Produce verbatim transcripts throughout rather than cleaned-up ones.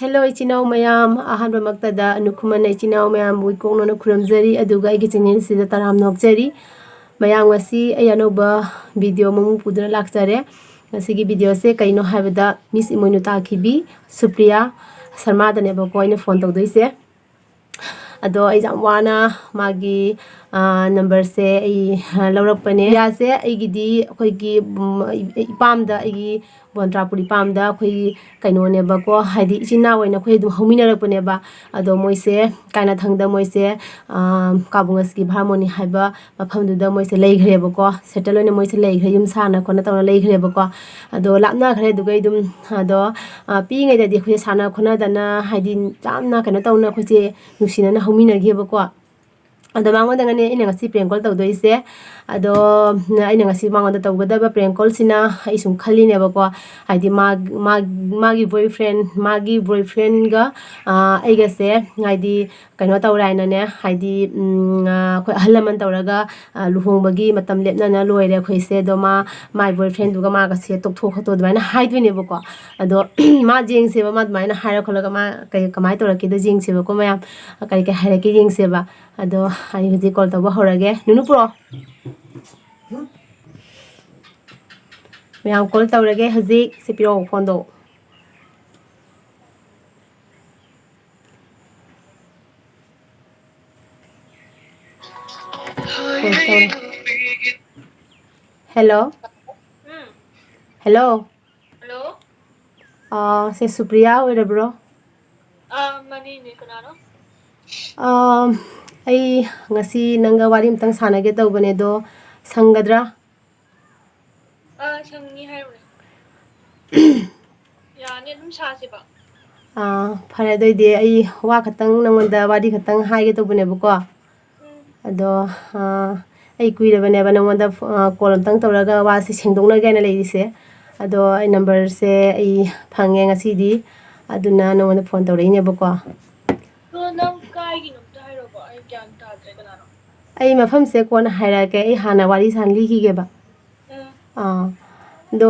Hello, ꯏꯆꯤꯟ ꯏꯅꯥꯎ ꯃꯌꯥꯝ꯫ ꯑꯍꯥꯟꯕꯃꯛꯇꯗ ꯑꯅꯨ ꯈꯨꯃꯟꯅ ꯏꯆꯤꯟ ꯏꯅꯥꯎ ꯃꯌꯥꯝꯕꯨ ꯏꯀꯣꯛꯅꯅ ꯈꯨꯔꯨꯝꯖꯔꯤ, ꯑꯗꯨꯒ ꯑꯩꯒꯤ channelꯁꯤꯗ ꯇꯔꯥꯝꯅ ꯑꯣꯛꯆꯔꯤ꯫ ꯃꯌꯥꯝ, ꯉꯁꯤ ꯑꯩ ꯑꯅꯧꯕ video ꯑꯃꯃꯨꯛ ꯄꯨꯗꯨꯅ ꯂꯥꯛꯆꯔꯦ꯫ ꯉꯁꯤꯒꯤ videoꯁꯦ ꯀꯩꯅꯣ ꯍꯥꯏꯕꯗ, Miss ꯏꯃꯣꯏꯅꯨ ꯇꯥꯈꯤꯕꯤ ꯁꯨꯄ꯭ꯔꯤꯌꯥ ꯁꯔꯃꯥꯗꯅꯦꯕꯀꯣ ꯑꯩꯅ phone ꯇꯧꯗꯣꯏꯁꯦ꯫ ꯑꯗꯣ ꯑꯩ ꯌꯥꯝ ꯋꯥꯅ ꯃꯥꯒꯤ, ꯑ, numberꯁꯦ ꯑꯩ, ꯑ, ꯂꯧꯔꯛꯄꯅꯦ꯫ ꯁꯨꯄ꯭ꯔꯤꯌꯥꯁꯦ ꯑꯩꯒꯤꯗꯤ ꯑꯩꯈꯣꯏꯒꯤ, ꯎꯝ, ꯏꯄꯥꯝꯗ, ꯑꯩꯒꯤ ꯕꯣꯟꯇ꯭ꯔꯥꯄꯨꯔ ꯏꯄꯥꯝꯗ ꯑꯩꯈꯣꯏꯒꯤ ꯀꯩꯅꯣꯅꯦꯕꯀꯣ, ꯍꯥꯏꯗꯤ ꯏꯆꯤꯟ ꯏꯅꯥꯎ ꯑꯣꯏꯅ ꯑꯩꯈꯣꯏ ꯑꯗꯨꯝ ꯍꯧꯃꯤꯟꯅꯔꯛꯄꯅꯦꯕ꯫ ꯑꯗꯣ ꯃꯣꯏꯁꯦ ꯀꯥꯏꯅꯥꯊꯪꯗ ꯃꯣꯏꯁꯦ, ꯑ, ꯀꯥꯕꯨꯡ ꯑꯁꯀꯤꯞ ꯍꯥꯔꯃꯣꯅꯤ ꯍꯥꯏꯕ ꯃꯐꯝꯗꯨꯗ ꯃꯣꯏꯁꯦ ꯂꯩꯈ꯭ꯔꯦꯕꯀꯣ, settle ꯑꯣꯏꯅ ꯃꯣꯏꯁꯦ ꯂꯩꯈ꯭ꯔꯦ, ꯌꯨꯝ ꯁꯥꯅ ꯈꯣꯠꯅ ꯇꯧꯅ ꯂꯩꯈ꯭ꯔꯦꯕꯀꯣ꯫ ꯑꯗꯣ ꯂꯥꯞꯅꯈ꯭ꯔꯦ꯫ ꯑꯗꯨꯒ ꯑꯗꯨꯝ, ꯑꯗꯣ, ꯑ, ꯄꯤꯛꯏꯉꯩꯗꯗꯤ ꯑꯩꯈꯣꯏꯁꯦ ꯁꯥꯟꯅ ꯈꯣꯠꯅꯗꯅ, ꯍꯥꯏꯗꯤ ꯌꯥꯝꯅ ꯀꯩꯅꯣ ꯇꯧꯅ ꯑꯩꯈꯣꯏꯁꯦ ꯅꯨꯡꯁꯤꯅꯅ ꯍꯧꯃꯤꯟꯅꯈꯤꯕꯀꯣ꯫ ꯑꯗꯣ ꯃꯉꯣꯟꯗꯒꯅꯦ ꯑꯩꯅ ꯉꯁꯤ prank call ꯇꯧꯗꯣꯏꯁꯦ꯫ ꯑꯗꯣ ꯑꯩꯅ ꯉꯁꯤ ꯃꯉꯣꯟꯗ ꯇꯧꯒꯗꯕ prank callꯁꯤꯅ ꯑꯩ ꯁꯨꯝ ꯈꯜꯂꯤꯅꯦꯕꯀꯣ, ꯍꯥꯏꯗꯤ ꯃꯥ-, ꯃꯥ-, ꯃꯥꯒꯤ boyfriend, ꯃꯥꯒꯤ boyfriendꯒ, ꯑ, ꯑꯩꯒꯁꯦ, ꯍꯥꯏꯗꯤ ꯀꯩꯅꯣ ꯇꯧꯔꯦ ꯍꯥꯏꯅꯅꯦ, ꯍꯥꯏꯗꯤ, ꯎꯝ, ꯑ, ꯑꯩꯈꯣꯏ ꯑꯍꯜ ꯂꯃꯟ ꯇꯧꯔꯒ, ꯑ, ꯂꯨꯍꯣꯡꯕꯒꯤ ꯃꯇꯝ ꯂꯦꯞꯅꯅ ꯂꯣꯏꯔꯦ ꯑꯩꯈꯣꯏꯁꯦ꯫ ꯑꯗꯣ ꯃꯥ, my boyfriendꯗꯨꯒ ꯃꯥꯒꯁꯦ ꯇꯣꯛꯊꯣꯛ ꯈꯣꯠꯇꯣꯛ ꯑꯗꯨꯃꯥꯏꯅ ꯍꯥꯏꯗꯣꯏꯅꯦꯕꯀꯣ꯫ ꯑꯗꯣ ꯃꯥ ꯌꯦꯡꯁꯦꯕ, ꯃꯥ ꯑꯗꯨꯃꯥꯏꯅ ꯍꯥꯏꯔ ꯈꯣꯠꯂꯒ ꯃꯥ ꯀꯩ, ꯀꯃꯥꯏꯅ ꯇꯧꯔꯛꯀꯦꯗꯣ ꯌꯦꯡꯁꯦꯕꯀꯣ ꯃꯌꯥꯝ, ꯀꯔꯤ ꯀꯩ ꯍꯥꯏꯔꯛꯀꯦ ꯌꯦꯡꯁꯦꯕ꯫ ꯑꯗꯣ ꯑꯩ ꯍꯧꯖꯤꯛ call ꯇꯧꯕ ꯍꯧꯔꯒꯦ꯫ ꯅꯨꯅꯨ ꯄꯨꯔꯛꯑꯣ꯫ ꯃꯌꯥꯝ call ꯇꯧꯔꯒꯦ ꯍꯧꯖꯤꯛ꯫ ꯁꯤ ꯄꯤꯔꯛꯑꯣ phoneꯗꯣ꯫ Call ꯇꯧꯔꯦ꯫ Hello? ꯎꯝ꯫ Hello? Hello? ꯑꯥ, ꯁꯤ ꯁꯨꯄ꯭ꯔꯤꯌꯥ ꯑꯣꯏꯔꯕ꯭ꯔꯣ? ꯑꯥ, ꯃꯥꯅꯦ, ꯀꯅꯥꯅꯣ? ꯑꯥ, ꯑꯩ ꯉꯁꯤ ꯅꯪꯒ ꯋꯥꯔꯤ ꯑꯝꯇꯪ ꯁꯥꯟꯅꯒꯦ ꯇꯧꯕꯅꯦ, ꯑꯗꯣ ꯁꯪꯒꯗ꯭ꯔꯥ? ꯑꯥ, ꯁꯪꯅꯤ, ꯍꯥꯏꯔꯨꯅꯦ꯫ ꯌꯥꯅꯤ, ꯑꯗꯨꯝ ꯁꯥꯁꯦꯕ꯫ ꯑꯥ, ꯐꯔꯦ, ꯑꯗꯨꯑꯣꯏꯗꯤ ꯑꯩ ꯋꯥ ꯈꯛꯇꯪ, ꯅꯪꯉꯣꯟꯗ ꯋꯥꯔꯤ ꯈꯛꯇꯪ ꯍꯥꯏꯒꯦ ꯇꯧꯕꯅꯦꯕꯀꯣ꯫ ꯎꯝ꯫ ꯑꯗꯣ, ꯑꯥ, ꯑꯩ ꯀꯨꯏꯔꯕꯅꯦꯕ ꯅꯪꯉꯣꯟꯗ ꯐꯣ-, ꯑꯥ, call ꯑꯝꯇꯪ ꯇꯧꯔꯒ ꯋꯥꯁꯦ ꯁꯦꯡꯗꯣꯛꯅꯒꯦꯅ ꯂꯩꯔꯤꯁꯦ꯫ ꯑꯗꯣ ꯑꯩ numberꯁꯦ ꯑꯩ ꯐꯪꯉꯦ ꯉꯁꯤꯗꯤ, ꯑꯗꯨꯅ ꯅꯪꯉꯣꯟꯗ phone ꯇꯧꯔꯛꯏꯅꯦꯕꯀꯣ꯫ ꯑꯗꯣ ꯅꯪ ꯀꯥꯏꯒꯤꯅꯣ ꯑꯝꯇ ꯍꯥꯏꯔꯛꯑꯣꯕ, ꯑꯩ ꯒ꯭ꯌꯥꯟ ꯇꯥꯗ꯭ꯔꯦ, ꯀꯅꯥꯅꯣ? ꯑꯩ ꯃꯐꯝꯁꯦ ꯀꯣꯟꯅ ꯍꯥꯏꯔꯛꯑꯒꯦ, ꯑꯩ ꯍꯥꯟꯅ ꯋꯥꯔꯤ ꯁꯥꯟꯅ ꯂꯤꯈꯤꯒꯦꯕ꯫ ꯎꯝ꯫ ꯑꯥ, ꯑꯗꯣ,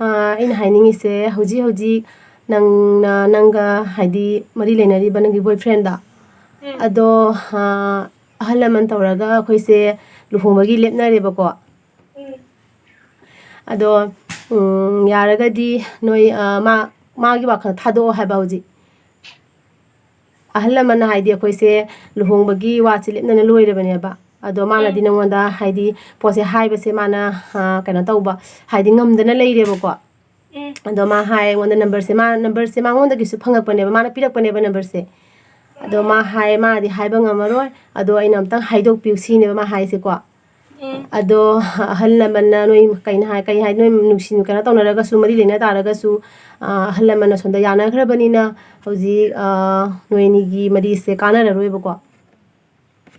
ꯑꯥ, ꯑꯩꯅ ꯍꯥꯏꯅꯤꯡꯉꯤꯁꯦ, ꯍꯧꯖꯤꯛ ꯍꯧꯖꯤꯛ ꯅꯪꯅ ꯅꯪꯒ ꯍꯥꯏꯗꯤ ꯃꯔꯤ ꯂꯩꯅꯔꯤꯕ ꯅꯪꯒꯤ ꯕꯣꯏ ꯐ꯭ꯔꯦꯟꯗꯣ, ꯎꯝ꯫ ꯑꯗꯣ ꯑꯍꯜ ꯂꯃꯟ ꯇꯧꯔꯒ ꯑꯩꯈꯣꯏꯁꯦ ꯂꯨꯍꯣꯡꯕꯒꯤ ꯂꯦꯞꯅꯔꯦꯕꯀꯣ꯫ ꯎꯝ꯫ ꯑꯗꯣ ꯌꯥꯔꯒꯗꯤ ꯅꯣꯏ ꯃꯥ ꯃꯥꯒꯤ ꯋꯥꯈꯜ ꯊꯥꯗꯣꯛꯑꯣ ꯍꯥꯏꯕ ꯍꯧꯖꯤꯛ꯫ ꯑꯍꯜ ꯂꯃꯟꯅ ꯍꯥꯏꯗꯤ ꯑꯩꯈꯣꯏꯁꯦ ꯂꯨꯍꯣꯡꯕꯒꯤ ꯋꯥꯁꯦ ꯂꯦꯞꯅꯅ ꯂꯣꯏꯔꯕꯅꯦꯕ꯫ ꯑꯗꯣ ꯃꯥꯅꯗꯤ ꯎꯝ꯫ ꯅꯪꯉꯣꯟꯗ ꯍꯥꯏꯗꯤ ꯄꯣꯠꯁꯦ ꯍꯥꯏꯕꯁꯦ ꯃꯥꯅ ꯀꯩꯅꯣ ꯇꯧꯕ ꯍꯥꯏꯗꯤ ꯉꯝꯗꯅ ꯂꯩꯔꯦꯕꯀꯣ꯫ ꯎꯝ꯫ ꯑꯗꯣ ꯃꯥ ꯍꯥꯏ ꯑꯩꯉꯣꯟꯗ ꯅꯝꯕꯔꯁꯦ ꯃꯥ ꯅꯝꯕꯔꯁꯦ ꯃꯉꯣꯟꯗꯒꯤꯁꯨ ꯐꯪꯉꯛꯄꯅꯦꯕ, ꯃꯥꯅ ꯄꯤꯔꯛꯄꯅꯦꯕ ꯅꯝꯕꯔꯁꯦ꯫ ꯑꯗꯣ ꯃꯥ ꯍꯥꯏ ꯃꯥꯅꯗꯤ ꯍꯥꯏꯕ ꯉꯝꯃꯔꯣꯏ, ꯑꯗꯣ ꯑꯩꯅ ꯑꯝꯇꯪ ꯍꯥꯏꯗꯣꯛꯄꯤꯌꯨ ꯁꯤꯅꯦꯕ ꯃꯥ ꯍꯥꯏꯁꯦꯀꯣ꯫ ꯎꯝ꯫ ꯑꯗꯣ ꯑꯍꯜ ꯂꯃꯟꯅ ꯅꯣꯏ ꯀꯩꯅꯣ ꯍꯥꯏ ꯀꯩ ꯍꯥꯏ ꯅꯣꯏ ꯅꯨꯡꯁꯤ ꯀꯩꯅꯣ ꯇꯧꯅꯔꯒꯁꯨ ꯃꯔꯤ ꯂꯩꯅ ꯇꯥꯔꯒꯁꯨ ꯑꯍꯜ ꯂꯃꯟꯅ ꯁꯣꯝꯗ ꯌꯥꯅꯈ꯭ꯔꯕꯅꯤꯅ ꯍꯧꯖꯤꯛ ꯅꯣꯏ ꯑꯅꯤꯒꯤ ꯃꯔꯤꯁꯦ ꯀꯥꯟꯅꯔꯔꯣꯏꯕꯀꯣ꯫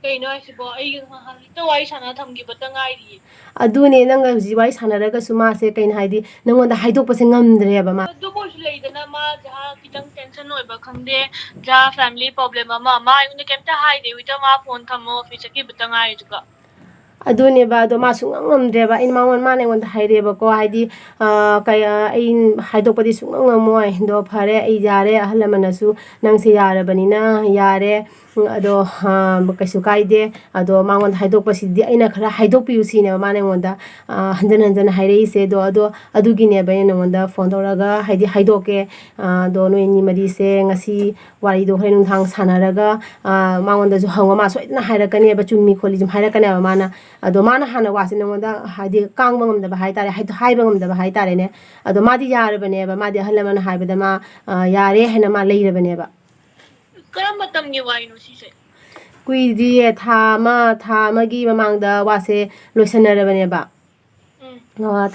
ꯀꯩꯅꯣ ꯍꯥꯏꯁꯤꯕꯣ? ꯑꯩꯒ ꯉꯍꯥꯟ ꯍꯦꯛꯇ ꯋꯥꯔꯤ ꯁꯥꯟꯅ ꯊꯝꯈꯤꯕꯇ ꯉꯥꯏꯔꯤꯌꯦ꯫ ꯑꯗꯨꯅꯦ, ꯅꯪꯒ ꯍꯧꯖꯤꯛ ꯋꯥꯔꯤ ꯁꯥꯟꯅꯔꯒꯁꯨ ꯃꯥꯁꯦ ꯀꯩꯅꯣ ꯍꯥꯏꯗꯤ ꯅꯪꯉꯣꯟꯗ ꯍꯥꯏꯗꯣꯛꯄꯁꯦ ꯉꯝꯗ꯭ꯔꯦꯕ ꯃꯥ꯫ ꯑꯗꯨꯕꯨ ꯑꯣꯏꯔꯁꯨ ꯂꯩꯗꯅ ꯃꯥ ꯖꯍꯥ ꯈꯤꯇꯪ ꯇꯦꯟꯁꯟ ꯑꯣꯏꯕ ꯈꯪꯗꯦ, ꯖꯍꯥ ꯐꯦꯃꯤꯂꯤ ꯄ꯭ꯔꯣꯕ꯭ꯂꯦꯝ ꯑꯃ, ꯃꯥ ꯑꯩꯉꯣꯟꯗ ꯀꯩꯝꯇ ꯍꯥꯏꯗꯦ, ꯍꯧꯖꯤꯛꯇ ꯃꯥ ꯐꯣꯟ ꯊꯝꯃꯣ ꯑꯣꯐꯤꯁ ꯆꯠꯈꯤꯕꯇ ꯉꯥꯏꯔꯤꯗꯨꯒ꯫ ꯑꯗꯨꯅꯦꯕ, ꯑꯗꯣ ꯃꯥ ꯁꯨꯡꯉꯝ ꯉꯝꯗ꯭ꯔꯦꯕ꯫ ꯑꯩꯅ ꯃꯉꯣꯟ ꯃꯥꯅ ꯑꯩꯉꯣꯟꯗ ꯍꯥꯏꯔꯦꯕꯀꯣ, ꯍꯥꯏꯗꯤ ꯑꯩ ꯍꯥꯏꯗꯣꯛꯄꯗꯤ ꯁꯨꯡꯉꯝ ꯉꯝꯃꯣꯏ꯫ ꯑꯗꯣ ꯐꯔꯦ, ꯑꯩ ꯌꯥꯔꯦ, ꯑꯍꯜ ꯂꯃꯟꯅꯁꯨ ꯅꯪꯁꯦ ꯌꯥꯔꯕꯅꯤꯅ ꯌꯥꯔꯦ꯫ ꯑꯗꯣ ꯀꯩꯁꯨ ꯀꯥꯏꯗꯦ꯫ ꯑꯗꯣ ꯃꯉꯣꯟꯗ ꯍꯥꯏꯗꯣꯛꯄꯁꯤꯗꯤ ꯑꯩꯅ ꯈꯔ ꯍꯥꯏꯗꯣꯛꯄꯤꯌꯨ ꯁꯤꯅꯦꯕ ꯃꯥꯅ ꯑꯩꯉꯣꯟꯗ ꯍꯟꯖꯟ ꯍꯟꯖꯟ ꯍꯥꯏꯔꯛꯏꯁꯦ꯫ ꯑꯗꯣ ꯑꯗꯣ ꯑꯗꯨꯒꯤꯅꯦꯕ ꯑꯩꯅ ꯅꯉꯣꯟꯗ ꯐꯣꯟ ꯇꯧꯔꯒ ꯍꯥꯏꯗꯤ ꯍꯥꯏꯗꯣꯛꯀꯦ꯫ ꯑꯗꯣ ꯅꯣꯏ ꯑꯅꯤ ꯃꯔꯤꯁꯦ ꯉꯁꯤ ꯋꯥꯔꯤꯗꯣ ꯍꯣꯔꯦꯟ ꯅꯨꯡꯗꯥꯡ ꯁꯥꯟꯅꯔꯒ ꯃꯉꯣꯟꯗꯁꯨ ꯍꯪꯉꯣ, ꯃꯥ ꯁꯣꯏꯗꯅ ꯍꯥꯏꯔꯛꯀꯅꯦꯕ, ꯆꯨꯝꯃꯤ ꯈꯣꯠꯂꯤ ꯁꯨꯝ ꯍꯥꯏꯔꯛꯀꯅꯦꯕ ꯃꯥꯅ꯫ ꯑꯗꯣ ꯃꯥꯅ ꯍꯥꯟꯅ ꯋꯥꯁꯦ ꯅꯉꯣꯟꯗ ꯍꯥꯏꯗꯤ ꯀꯥꯡꯕ ꯉꯝꯗꯕ ꯍꯥꯏꯇꯥꯔꯦ, ꯍꯥꯏꯗꯣ ꯍꯥꯏꯕ ꯉꯝꯗꯕ ꯍꯥꯏꯇꯥꯔꯦꯅꯦ꯫ ꯑꯗꯣ ꯃꯥꯗꯤ ꯌꯥꯔꯕꯅꯦꯕ, ꯃꯥꯗꯤ ꯑꯍꯜ ꯂꯃꯟꯅ ꯍꯥꯏꯕꯗ ꯃꯥ ꯌꯥꯔꯦ ꯍꯥꯏꯅ ꯃꯥ ꯂꯩꯔꯕꯅꯦꯕ꯫ ꯀꯔꯝꯕ ꯃꯇꯝꯒꯤ ꯋꯥꯔꯤꯅꯣ ꯁꯤꯁꯦ? ꯀꯨꯏꯗ꯭ꯔꯤꯌꯦ, ꯊꯥ ꯑꯃ ꯊꯥ ꯑꯃꯒꯤ ꯃꯃꯥꯡꯗ ꯋꯥꯁꯦ ꯂꯣꯏꯁꯟꯅꯔꯕꯅꯦꯕ꯫ ꯎꯝ꯫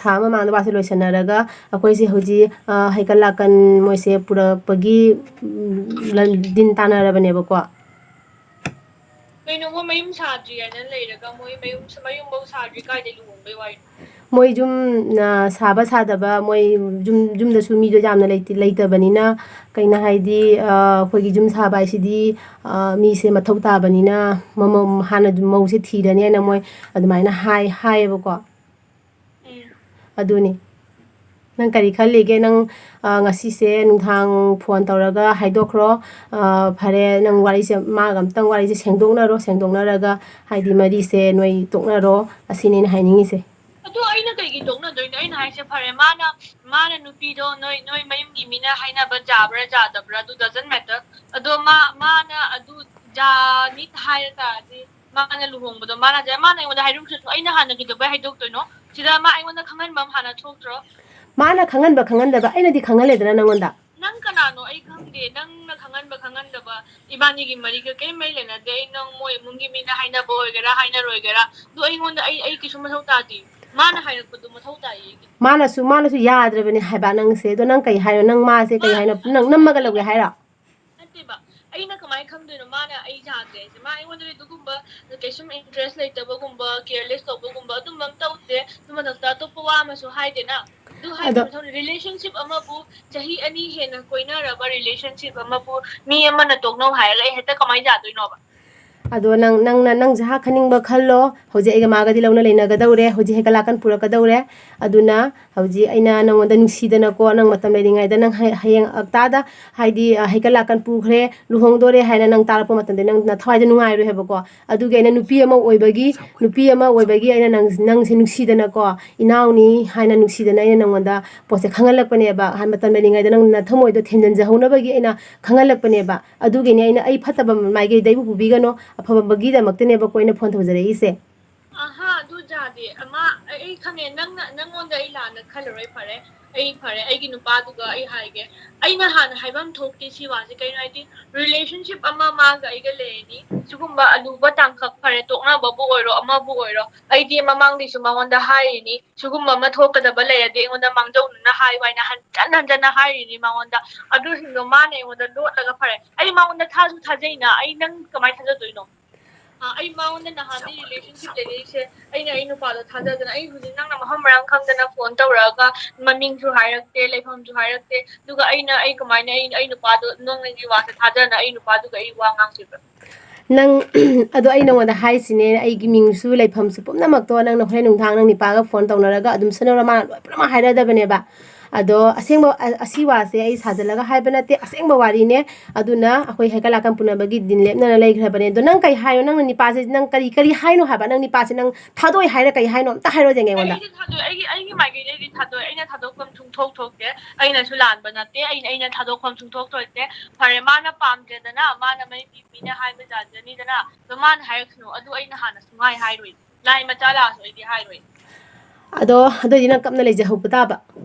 ꯊꯥ ꯑꯃ ꯃꯃꯥꯡꯗ ꯋꯥꯁꯦ ꯂꯣꯏꯁꯟꯅꯔꯒ ꯑꯩꯈꯣꯏꯁꯦ ꯍꯧꯖꯤꯛ ꯍꯩꯀꯠ ꯂꯥꯀꯟ ꯃꯣꯏꯁꯦ ꯄꯨꯔꯛꯄꯒꯤ ꯗꯤꯟ ꯇꯥꯟꯅꯔꯕꯅꯦꯕꯀꯣ꯫ ꯀꯩꯅꯣ ꯃꯣꯏ ꯃꯌꯨꯝ ꯁꯥꯗ꯭ꯔꯤ ꯍꯥꯏꯅ ꯂꯩꯔꯒ ꯃꯣꯏ ꯃꯌꯨꯝ ꯃꯌꯨꯝꯐꯧ ꯁꯥꯗ꯭ꯔꯤ ꯀꯥꯏꯗꯩ ꯂꯨꯍꯣꯡꯕꯩ ꯋꯥꯔꯤꯅꯣ? ꯃꯣꯏ ꯌꯨꯝ ꯁꯥꯕ ꯁꯥꯗꯕ ꯃꯣꯏ ꯌꯨꯝ ꯌꯨꯝꯗꯁꯨ ꯃꯤꯗꯣ ꯌꯥꯝꯅ ꯂꯩꯇꯕꯅꯤꯅ ꯀꯩꯅꯣ ꯍꯥꯏꯗꯤ ꯑꯩꯈꯣꯏꯒꯤ ꯌꯨꯝ ꯁꯥꯕ ꯍꯥꯏꯁꯤꯗꯤ ꯃꯤꯁꯦ ꯃꯊꯧ ꯇꯥꯕꯅꯤꯅ ꯍꯥꯟꯅ ꯃꯧꯁꯦ ꯊꯤꯔꯅꯤ ꯍꯥꯏꯅ ꯃꯣꯏ ꯑꯗꯨꯃꯥꯏꯅ ꯍꯥꯏ ꯍꯥꯏꯌꯦꯕꯀꯣ꯫ ꯎꯝ꯫ ꯑꯗꯨꯅꯤ꯫ ꯅꯪ ꯀꯔꯤ ꯈꯜꯂꯤꯒꯦ? ꯅꯪ, ꯑ, ꯉꯁꯤꯁꯦ ꯅꯨꯡꯗꯥꯡ ꯐꯣꯟ ꯇꯧꯔꯒ ꯍꯥꯏꯗꯣꯛꯈ꯭ꯔꯣ꯫ ꯑ, ꯐꯔꯦ, ꯅꯪ ꯋꯥꯔꯤꯁꯦ ꯃꯥꯒ ꯑꯝꯇꯪ ꯋꯥꯔꯤꯁꯦ ꯁꯦꯡꯗꯣꯛꯅꯔꯣ, ꯁꯦꯡꯗꯣꯛꯅꯔꯒ ꯍꯥꯏꯗꯤ ꯃꯔꯤꯁꯦ ꯅꯣꯏ ꯇꯣꯛꯅꯔꯣ, ꯑꯁꯤꯅꯤ ꯑꯩꯅ ꯍꯥꯏꯅꯤꯡꯉꯤꯁꯦ꯫ ꯑꯗꯣ ꯑꯩꯅ ꯀꯩꯒꯤ ꯇꯣꯛꯅꯗꯣꯏꯅꯣ? ꯑꯩꯅ ꯍꯥꯏꯁꯦ, ꯐꯔꯦ, ꯃꯥꯅ, ꯃꯥꯅ ꯅꯨꯄꯤꯗꯣ ꯅꯣꯏ, ꯅꯣꯏ ꯃꯌꯨꯝꯒꯤ ꯃꯤꯅ ꯍꯥꯏꯅꯕ ꯌꯥꯕ꯭ꯔꯥ ꯌꯥꯗꯕ꯭ꯔꯥ, ꯑꯗꯨ doesn't matter. ꯑꯗꯣ ꯃꯥ, ꯃꯥꯅ ꯑꯗꯨ ꯌꯥꯅꯤ ꯍꯥꯏꯔ ꯇꯥꯔꯗꯤ, ꯃꯥꯅ ꯂꯨꯍꯣꯡꯕꯗꯣ ꯃꯥꯅ ꯍꯥꯏꯁꯦ, ꯃꯥꯅ ꯑꯩꯉꯣꯟꯗ ꯍꯥꯏꯔꯝꯗ꯭ꯔꯁꯨ ꯑꯩꯅ ꯍꯥꯟꯅ ꯀꯩꯗꯧꯕꯩ ꯍꯥꯏꯗꯣꯛꯇꯣꯏꯅꯣ? ꯁꯤꯗ ꯃꯥ ꯑꯩꯉꯣꯟꯗ ꯈꯪꯍꯟꯕ ꯑꯃ ꯍꯥꯟꯅ ꯊꯣꯛꯇ꯭ꯔꯣ? ꯃꯥꯅ ꯈꯪꯍꯟꯕ ꯈꯪꯍꯟꯗꯕ ꯑꯩꯅꯗꯤ ꯈꯪꯍꯜꯂꯦꯗꯅ ꯅꯪꯉꯣꯟꯗ꯫ ꯅꯪ ꯀꯅꯥꯅꯣ ꯑꯩ ꯈꯪꯗꯦ꯫ ꯅꯪꯅ ꯈꯪꯍꯟꯕ ꯈꯪꯍꯟꯗꯕ ꯏꯕꯥꯅꯤꯒꯤ ꯃꯔꯤꯒ ꯀꯔꯤꯝ ꯃꯔꯤ ꯂꯩꯅꯗꯦ꯫ ꯑꯩ ꯅꯪ ꯃꯣꯏ ꯏꯃꯨꯡꯒꯤ ꯃꯤꯅ ꯍꯥꯏꯅꯕ ꯑꯣꯏꯒꯦꯔꯥ ꯍꯥꯏꯅꯔꯣꯏꯒꯦꯔꯥ, ꯑꯗꯨ ꯑꯩꯉꯣꯟꯗ, ꯑꯩ, ꯑꯩ ꯀꯩꯁꯨ ꯃꯊꯧ ꯇꯥꯗꯦ꯫ ꯃꯥꯅ ꯍꯥꯏꯔꯛꯄꯗꯨ ꯃꯊꯧ ꯇꯥꯏꯌꯦ ꯑꯩꯒꯤ꯫ ꯃꯥꯅꯁꯨ, ꯃꯥꯅꯁꯨ ꯌꯥꯗ꯭ꯔꯕꯅꯦ ꯍꯥꯏꯕ ꯅꯪꯁꯦ꯫ ꯑꯗꯣ ꯅꯪ ꯀꯩ ꯍꯥꯏꯅꯣ? ꯅꯪ ꯃꯥꯁꯦ ꯀꯩ ꯃꯥ-, ꯍꯥꯏꯅꯣ? ꯅꯪ ꯅꯝꯃꯒ ꯂꯧꯒꯦ ꯍꯥꯏꯔꯣ? ꯅꯠꯇꯦꯕ, ꯑꯩꯅ ꯀꯃꯥꯏꯅ ꯈꯪꯗꯣꯏꯅꯣ ꯃꯥꯅ ꯑꯩ ꯌꯥꯗ꯭ꯔꯦ ꯍꯥꯏꯁꯦ? ꯃꯥ ꯑꯩꯉꯣꯟꯗꯗꯤ ꯑꯗꯨꯒꯨꯝꯕ ꯀꯩꯁꯨꯝ interest ꯂꯩꯇꯕꯒꯨꯝꯕ, careless ꯇꯧꯕꯒꯨꯝꯕ ꯑꯗꯨꯝꯕ ꯑꯃ ꯇꯧꯗꯦ꯫ ꯑꯗꯨ ꯃꯊꯛꯇ ꯑꯇꯣꯞꯄ ꯋꯥ ꯑꯃꯁꯨ ꯍꯥꯏꯗꯦꯅ꯫ ꯑꯗꯨ ꯍꯥꯏꯕ ꯑꯗꯣ ꯃꯊꯧ, relationship ꯑꯃꯕꯨ ꯆꯍꯤ ꯑꯅꯤ ꯍꯦꯟꯅ ꯀꯣꯏꯅꯔꯕ relationship ꯑꯃꯕꯨ ꯃꯤ ꯑꯃꯅ ꯇꯣꯛꯅꯧ ꯍꯥꯏꯔꯒ ꯑꯩ ꯍꯦꯛꯇ ꯀꯃꯥꯏꯅ ꯌꯥꯗꯣꯏꯅꯣꯕ? ꯑꯗꯣ ꯅꯪ, ꯅꯪꯅ, ꯅꯪ ꯖꯍꯥ ꯈꯟꯅꯤꯡꯕ ꯈꯜꯂꯣ꯫ ꯍꯧꯖꯤꯛ ꯑꯩꯒ ꯃꯥꯒꯗꯤ ꯂꯧꯅ ꯂꯩꯅꯒꯗꯧꯔꯦ, ꯍꯧꯖꯤꯛ ꯍꯩꯀꯠ ꯂꯥꯀꯟ ꯄꯨꯔꯛꯀꯗꯧꯔꯦ꯫ ꯑꯗꯨꯅ ꯍꯧꯖꯤꯛ ꯑꯩꯅ ꯅꯪꯉꯣꯟꯗ ꯅꯨꯡꯁꯤꯗꯅꯀꯣ, ꯅꯪ ꯃꯇꯝ ꯂꯩꯔꯤꯉꯩꯗ ꯅꯪ ꯍꯌꯦ-, ꯍꯌꯦꯡ ꯍꯞꯇꯥꯗ ꯍꯥꯏꯗꯤ, ꯑ, ꯍꯩꯀꯠ ꯂꯥꯀꯟ ꯄꯨꯈ꯭ꯔꯦ, ꯂꯨꯍꯣꯡꯗꯣꯔꯦ ꯍꯥꯏꯅ ꯅꯪ ꯇꯥꯔꯛꯄ ꯃꯇꯝꯗ ꯅꯪ ꯅꯊꯋꯥꯏꯗ ꯅꯨꯡꯉꯥꯏꯔꯣꯏ ꯍꯥꯏꯕꯀꯣ꯫ ꯑꯗꯨꯒꯤ ꯑꯩꯅ ꯅꯨꯄꯤ ꯑꯃ ꯑꯣꯏꯕꯒꯤ, ꯅꯨꯄꯤ ꯑꯃ ꯑꯣꯏꯕꯒꯤ ꯑꯩꯅ ꯅꯪ, ꯅꯪꯁꯦ ꯅꯨꯡꯁꯤꯗꯅꯀꯣ, ꯏꯅꯥꯎꯅꯤ ꯍꯥꯏꯅ ꯅꯨꯡꯁꯤꯗꯅ ꯑꯩꯅ ꯅꯪꯉꯣꯟꯗ ꯄꯣꯠꯁꯦ ꯈꯪꯍꯜꯂꯛꯄꯅꯦꯕ꯫ ꯍꯥꯏ-, ꯃꯇꯝ ꯂꯩꯔꯤꯉꯩꯗ ꯅꯪ ꯅꯊꯃꯣꯏꯗꯣ ꯊꯦꯝꯖꯤꯟꯖꯍꯧꯅꯕꯒꯤ ꯑꯩꯅ ꯈꯪꯍꯜꯂꯛꯄꯅꯦꯕ꯫ ꯑꯗꯨꯒꯤꯅꯦ ꯑꯩꯅ, ꯑꯩ ꯐꯠꯇꯕ ꯃꯥꯏꯀꯩꯗ ꯑꯩꯕꯨ ꯄꯨꯕꯤꯒꯅꯣ, ꯑꯐꯕꯒꯤꯗꯃꯛꯇꯅꯦꯕꯀꯣ ꯑꯩꯅ ꯐꯣꯟ ꯇꯧꯖꯔꯛꯏꯁꯦ꯫ ꯑꯍꯥ, ꯑꯗꯨ ꯌꯥꯗꯦ꯫ ꯑꯃ, ꯑꯩ, ꯑꯩ ꯈꯪꯉꯦ, ꯅꯪꯅ, ꯅꯪꯉꯣꯟꯗ ꯑꯩ ꯂꯥꯟꯅ ꯈꯜꯂꯔꯣꯏ꯫ ꯐꯔꯦ, ꯑꯩ, ꯐꯔꯦ, ꯑꯩꯒꯤ ꯅꯨꯄꯥꯗꯨꯒ ꯑꯩ ꯍꯥꯏꯒꯦ꯫ ꯑꯩꯅ ꯍꯥꯟꯅ ꯍꯥꯏꯐꯝ ꯊꯣꯛꯇꯦ ꯁꯤ ꯋꯥꯁꯦ꯫ ꯀꯩꯅꯣ ꯍꯥꯏꯗꯤ, relationship ꯑꯃ ꯃꯥꯒ ꯑꯩꯒ ꯂꯩꯔꯅꯤ, ꯁꯤꯒꯨꯝꯕ ꯑꯂꯨꯕ ꯇꯥꯡꯀꯛ, ꯐꯔꯦ, ꯇꯣꯛꯅꯕꯕꯨ ꯑꯣꯏꯔꯣ, ꯑꯃꯕꯨ ꯑꯣꯏꯔꯣ, ꯑꯩꯗꯤ ꯃꯃꯥꯡꯗꯩꯁꯨ ꯃꯉꯣꯟꯗ ꯍꯥꯏꯔꯤꯅꯤ, ꯁꯤꯒꯨꯝꯕ ꯑꯃ ꯊꯣꯛꯀꯗꯕ ꯂꯩꯔꯗꯤ ꯑꯩꯉꯣꯟꯗ ꯃꯥꯡꯖꯧꯅꯅ ꯍꯥꯏꯌꯨ ꯍꯥꯏꯅ ꯍꯟꯖꯟ ꯍꯟꯖꯟꯅ ꯍꯥꯏꯔꯤꯅꯤ ꯃꯉꯣꯟꯗ꯫ ꯑꯗꯨꯁꯤꯡꯗꯣ ꯃꯥꯅ ꯑꯩꯉꯣꯟꯗ ꯂꯣꯠꯂꯒ, ꯐꯔꯦ, ꯑꯩ ꯃꯉꯣꯟꯗ ꯊꯥꯁꯨ ꯊꯥꯖꯩꯅ, ꯑꯩ ꯅꯪ ꯀꯃꯥꯏꯅ ꯊꯥꯖꯗꯣꯏꯅꯣ? ꯑ, ꯑꯩ ꯃꯉꯣꯟꯗ ꯅꯍꯥꯟꯗꯩ relationship ꯂꯩꯅꯩꯁꯦ꯫ ꯑꯩꯅ ꯑꯩ ꯅꯨꯄꯥꯗꯣ ꯊꯥꯖꯗꯅ, ꯑꯩ ꯍꯧꯖꯤꯛ ꯅꯪꯅ ꯃꯐꯝ ꯃꯔꯥꯡ ꯈꯪꯗꯅ ꯐꯣꯟ ꯇꯧꯔꯛꯑꯒ ꯃꯃꯤꯡꯁꯨ ꯍꯥꯏꯔꯛꯇꯦ, ꯂꯩꯐꯝꯁꯨ ꯍꯥꯏꯔꯛꯇꯦ꯫ ꯑꯗꯨꯒ ꯑꯩꯅ, ꯑꯩ ꯀꯃꯥꯏꯅ, ꯑꯩ, ꯑꯩ ꯅꯨꯄꯥꯗꯣ ꯅꯪꯒꯤ ꯋꯥꯁꯦ ꯊꯥꯖꯅ ꯑꯩ ꯅꯨꯄꯥꯗꯨꯒ ꯑꯩ ꯋꯥ ꯉꯥꯡꯗꯣꯏꯕ? ꯅꯪ ꯑꯗꯣ ꯑꯩ ꯅꯉꯣꯟꯗ ꯍꯥꯏꯁꯤꯅꯦ, ꯑꯩꯒꯤ ꯃꯤꯡꯁꯨ ꯂꯩꯐꯝꯁꯨ ꯄꯨꯝꯅꯃꯛꯇꯣ ꯅꯪꯅ ꯍꯣꯔꯦꯟ ꯅꯨꯡꯗꯥꯡ ꯅꯪ ꯅꯤꯄꯥꯒ ꯐꯣꯟ ꯇꯧꯅꯔꯒ ꯑꯗꯨꯝ ꯁꯤꯟꯅꯧꯔꯣ, ꯃꯥꯅ ꯂꯣꯏ ꯄꯨꯝꯅꯃꯛ ꯍꯥꯏꯔꯗꯕꯅꯦꯕ꯫ ꯑꯗꯣ ꯑꯁꯦꯡꯕ ꯑ- ꯑꯁꯤ ꯋꯥꯁꯦ ꯑꯩ ꯁꯥꯖꯜꯂꯒ ꯍꯥꯏꯕ ꯅꯠꯇꯦ, ꯑꯁꯦꯡꯕ ꯋꯥꯔꯤꯅꯦ꯫ ꯑꯗꯨꯅ ꯑꯩꯈꯣꯏ ꯍꯩꯀꯠ ꯂꯥꯀꯟ ꯄꯨꯅꯕꯒꯤ ꯗꯤꯟ ꯂꯦꯞꯅꯅ ꯂꯩꯈ꯭ꯔꯕꯅꯦ꯫ ꯑꯗꯣ ꯅꯪ ꯀꯩ ꯍꯥꯏꯅꯣ? ꯅꯪꯅ ꯅꯤꯄꯥꯁꯦ ꯅꯪ ꯀꯔꯤ ꯀꯔꯤ ꯍꯥꯏꯅꯣ ꯍꯥꯏꯕ? ꯅꯪ ꯅꯤꯄꯥꯁꯦ ꯅꯪ ꯊꯥꯗꯣꯛꯑꯣꯏ ꯍꯥꯏꯔ ꯀꯩ ꯍꯥꯏꯅꯣ? ꯑꯝꯇ ꯍꯥꯏꯔꯣ ꯌꯦꯡꯒꯦ ꯑꯩꯉꯣꯟꯗ꯫ ꯑꯩꯗꯤ ꯊꯥꯗꯣꯛꯑꯦ, ꯑꯩꯒꯤ ꯑꯩꯒꯤ ꯃꯥꯏꯀꯩꯗꯩꯗꯤ ꯊꯥꯗꯣꯛꯑꯦ꯫ ꯑꯩꯅ ꯊꯥꯗꯣꯛꯐꯝ ꯁꯨꯡꯊꯣꯛ ꯊꯣꯛꯇꯦ꯫ ꯑꯩꯅꯁꯨ ꯂꯥꯟꯕ ꯅꯠꯇꯦ꯫ ꯑꯩꯅ ꯑꯩꯅ ꯊꯥꯗꯣꯛꯐꯝ ꯁꯨꯡꯊꯣꯛ ꯊꯣꯛꯇꯦ꯫ ꯐꯔꯦ, ꯃꯥꯅ ꯄꯥꯝꯗ꯭ꯔꯦꯗꯅ, ꯃꯥꯅ ꯃꯩ ꯄꯤ ꯃꯤꯅ ꯍꯥꯏꯕ ꯌꯥꯖꯅꯤꯗꯅ꯫ ꯑꯗꯣ ꯃꯥꯅ ꯍꯥꯏꯔꯛꯁꯅꯨ꯫ ꯑꯗꯨ ꯑꯩꯅ ꯍꯥꯟꯅ ꯁꯨꯡꯍꯥꯏ ꯍꯥꯏꯔꯣꯏ꯫ ꯂꯥꯏ ꯃꯆꯥ ꯂꯥꯛꯑꯁꯨ ꯑꯩꯗꯤ ꯍꯥꯏꯔꯣꯏ꯫ ꯑꯗꯣ ꯑꯗꯨꯑꯣꯏꯗꯤ ꯅꯪ ꯀꯞꯅ ꯂꯩꯖꯍꯧꯕ ꯇꯥꯕ꯫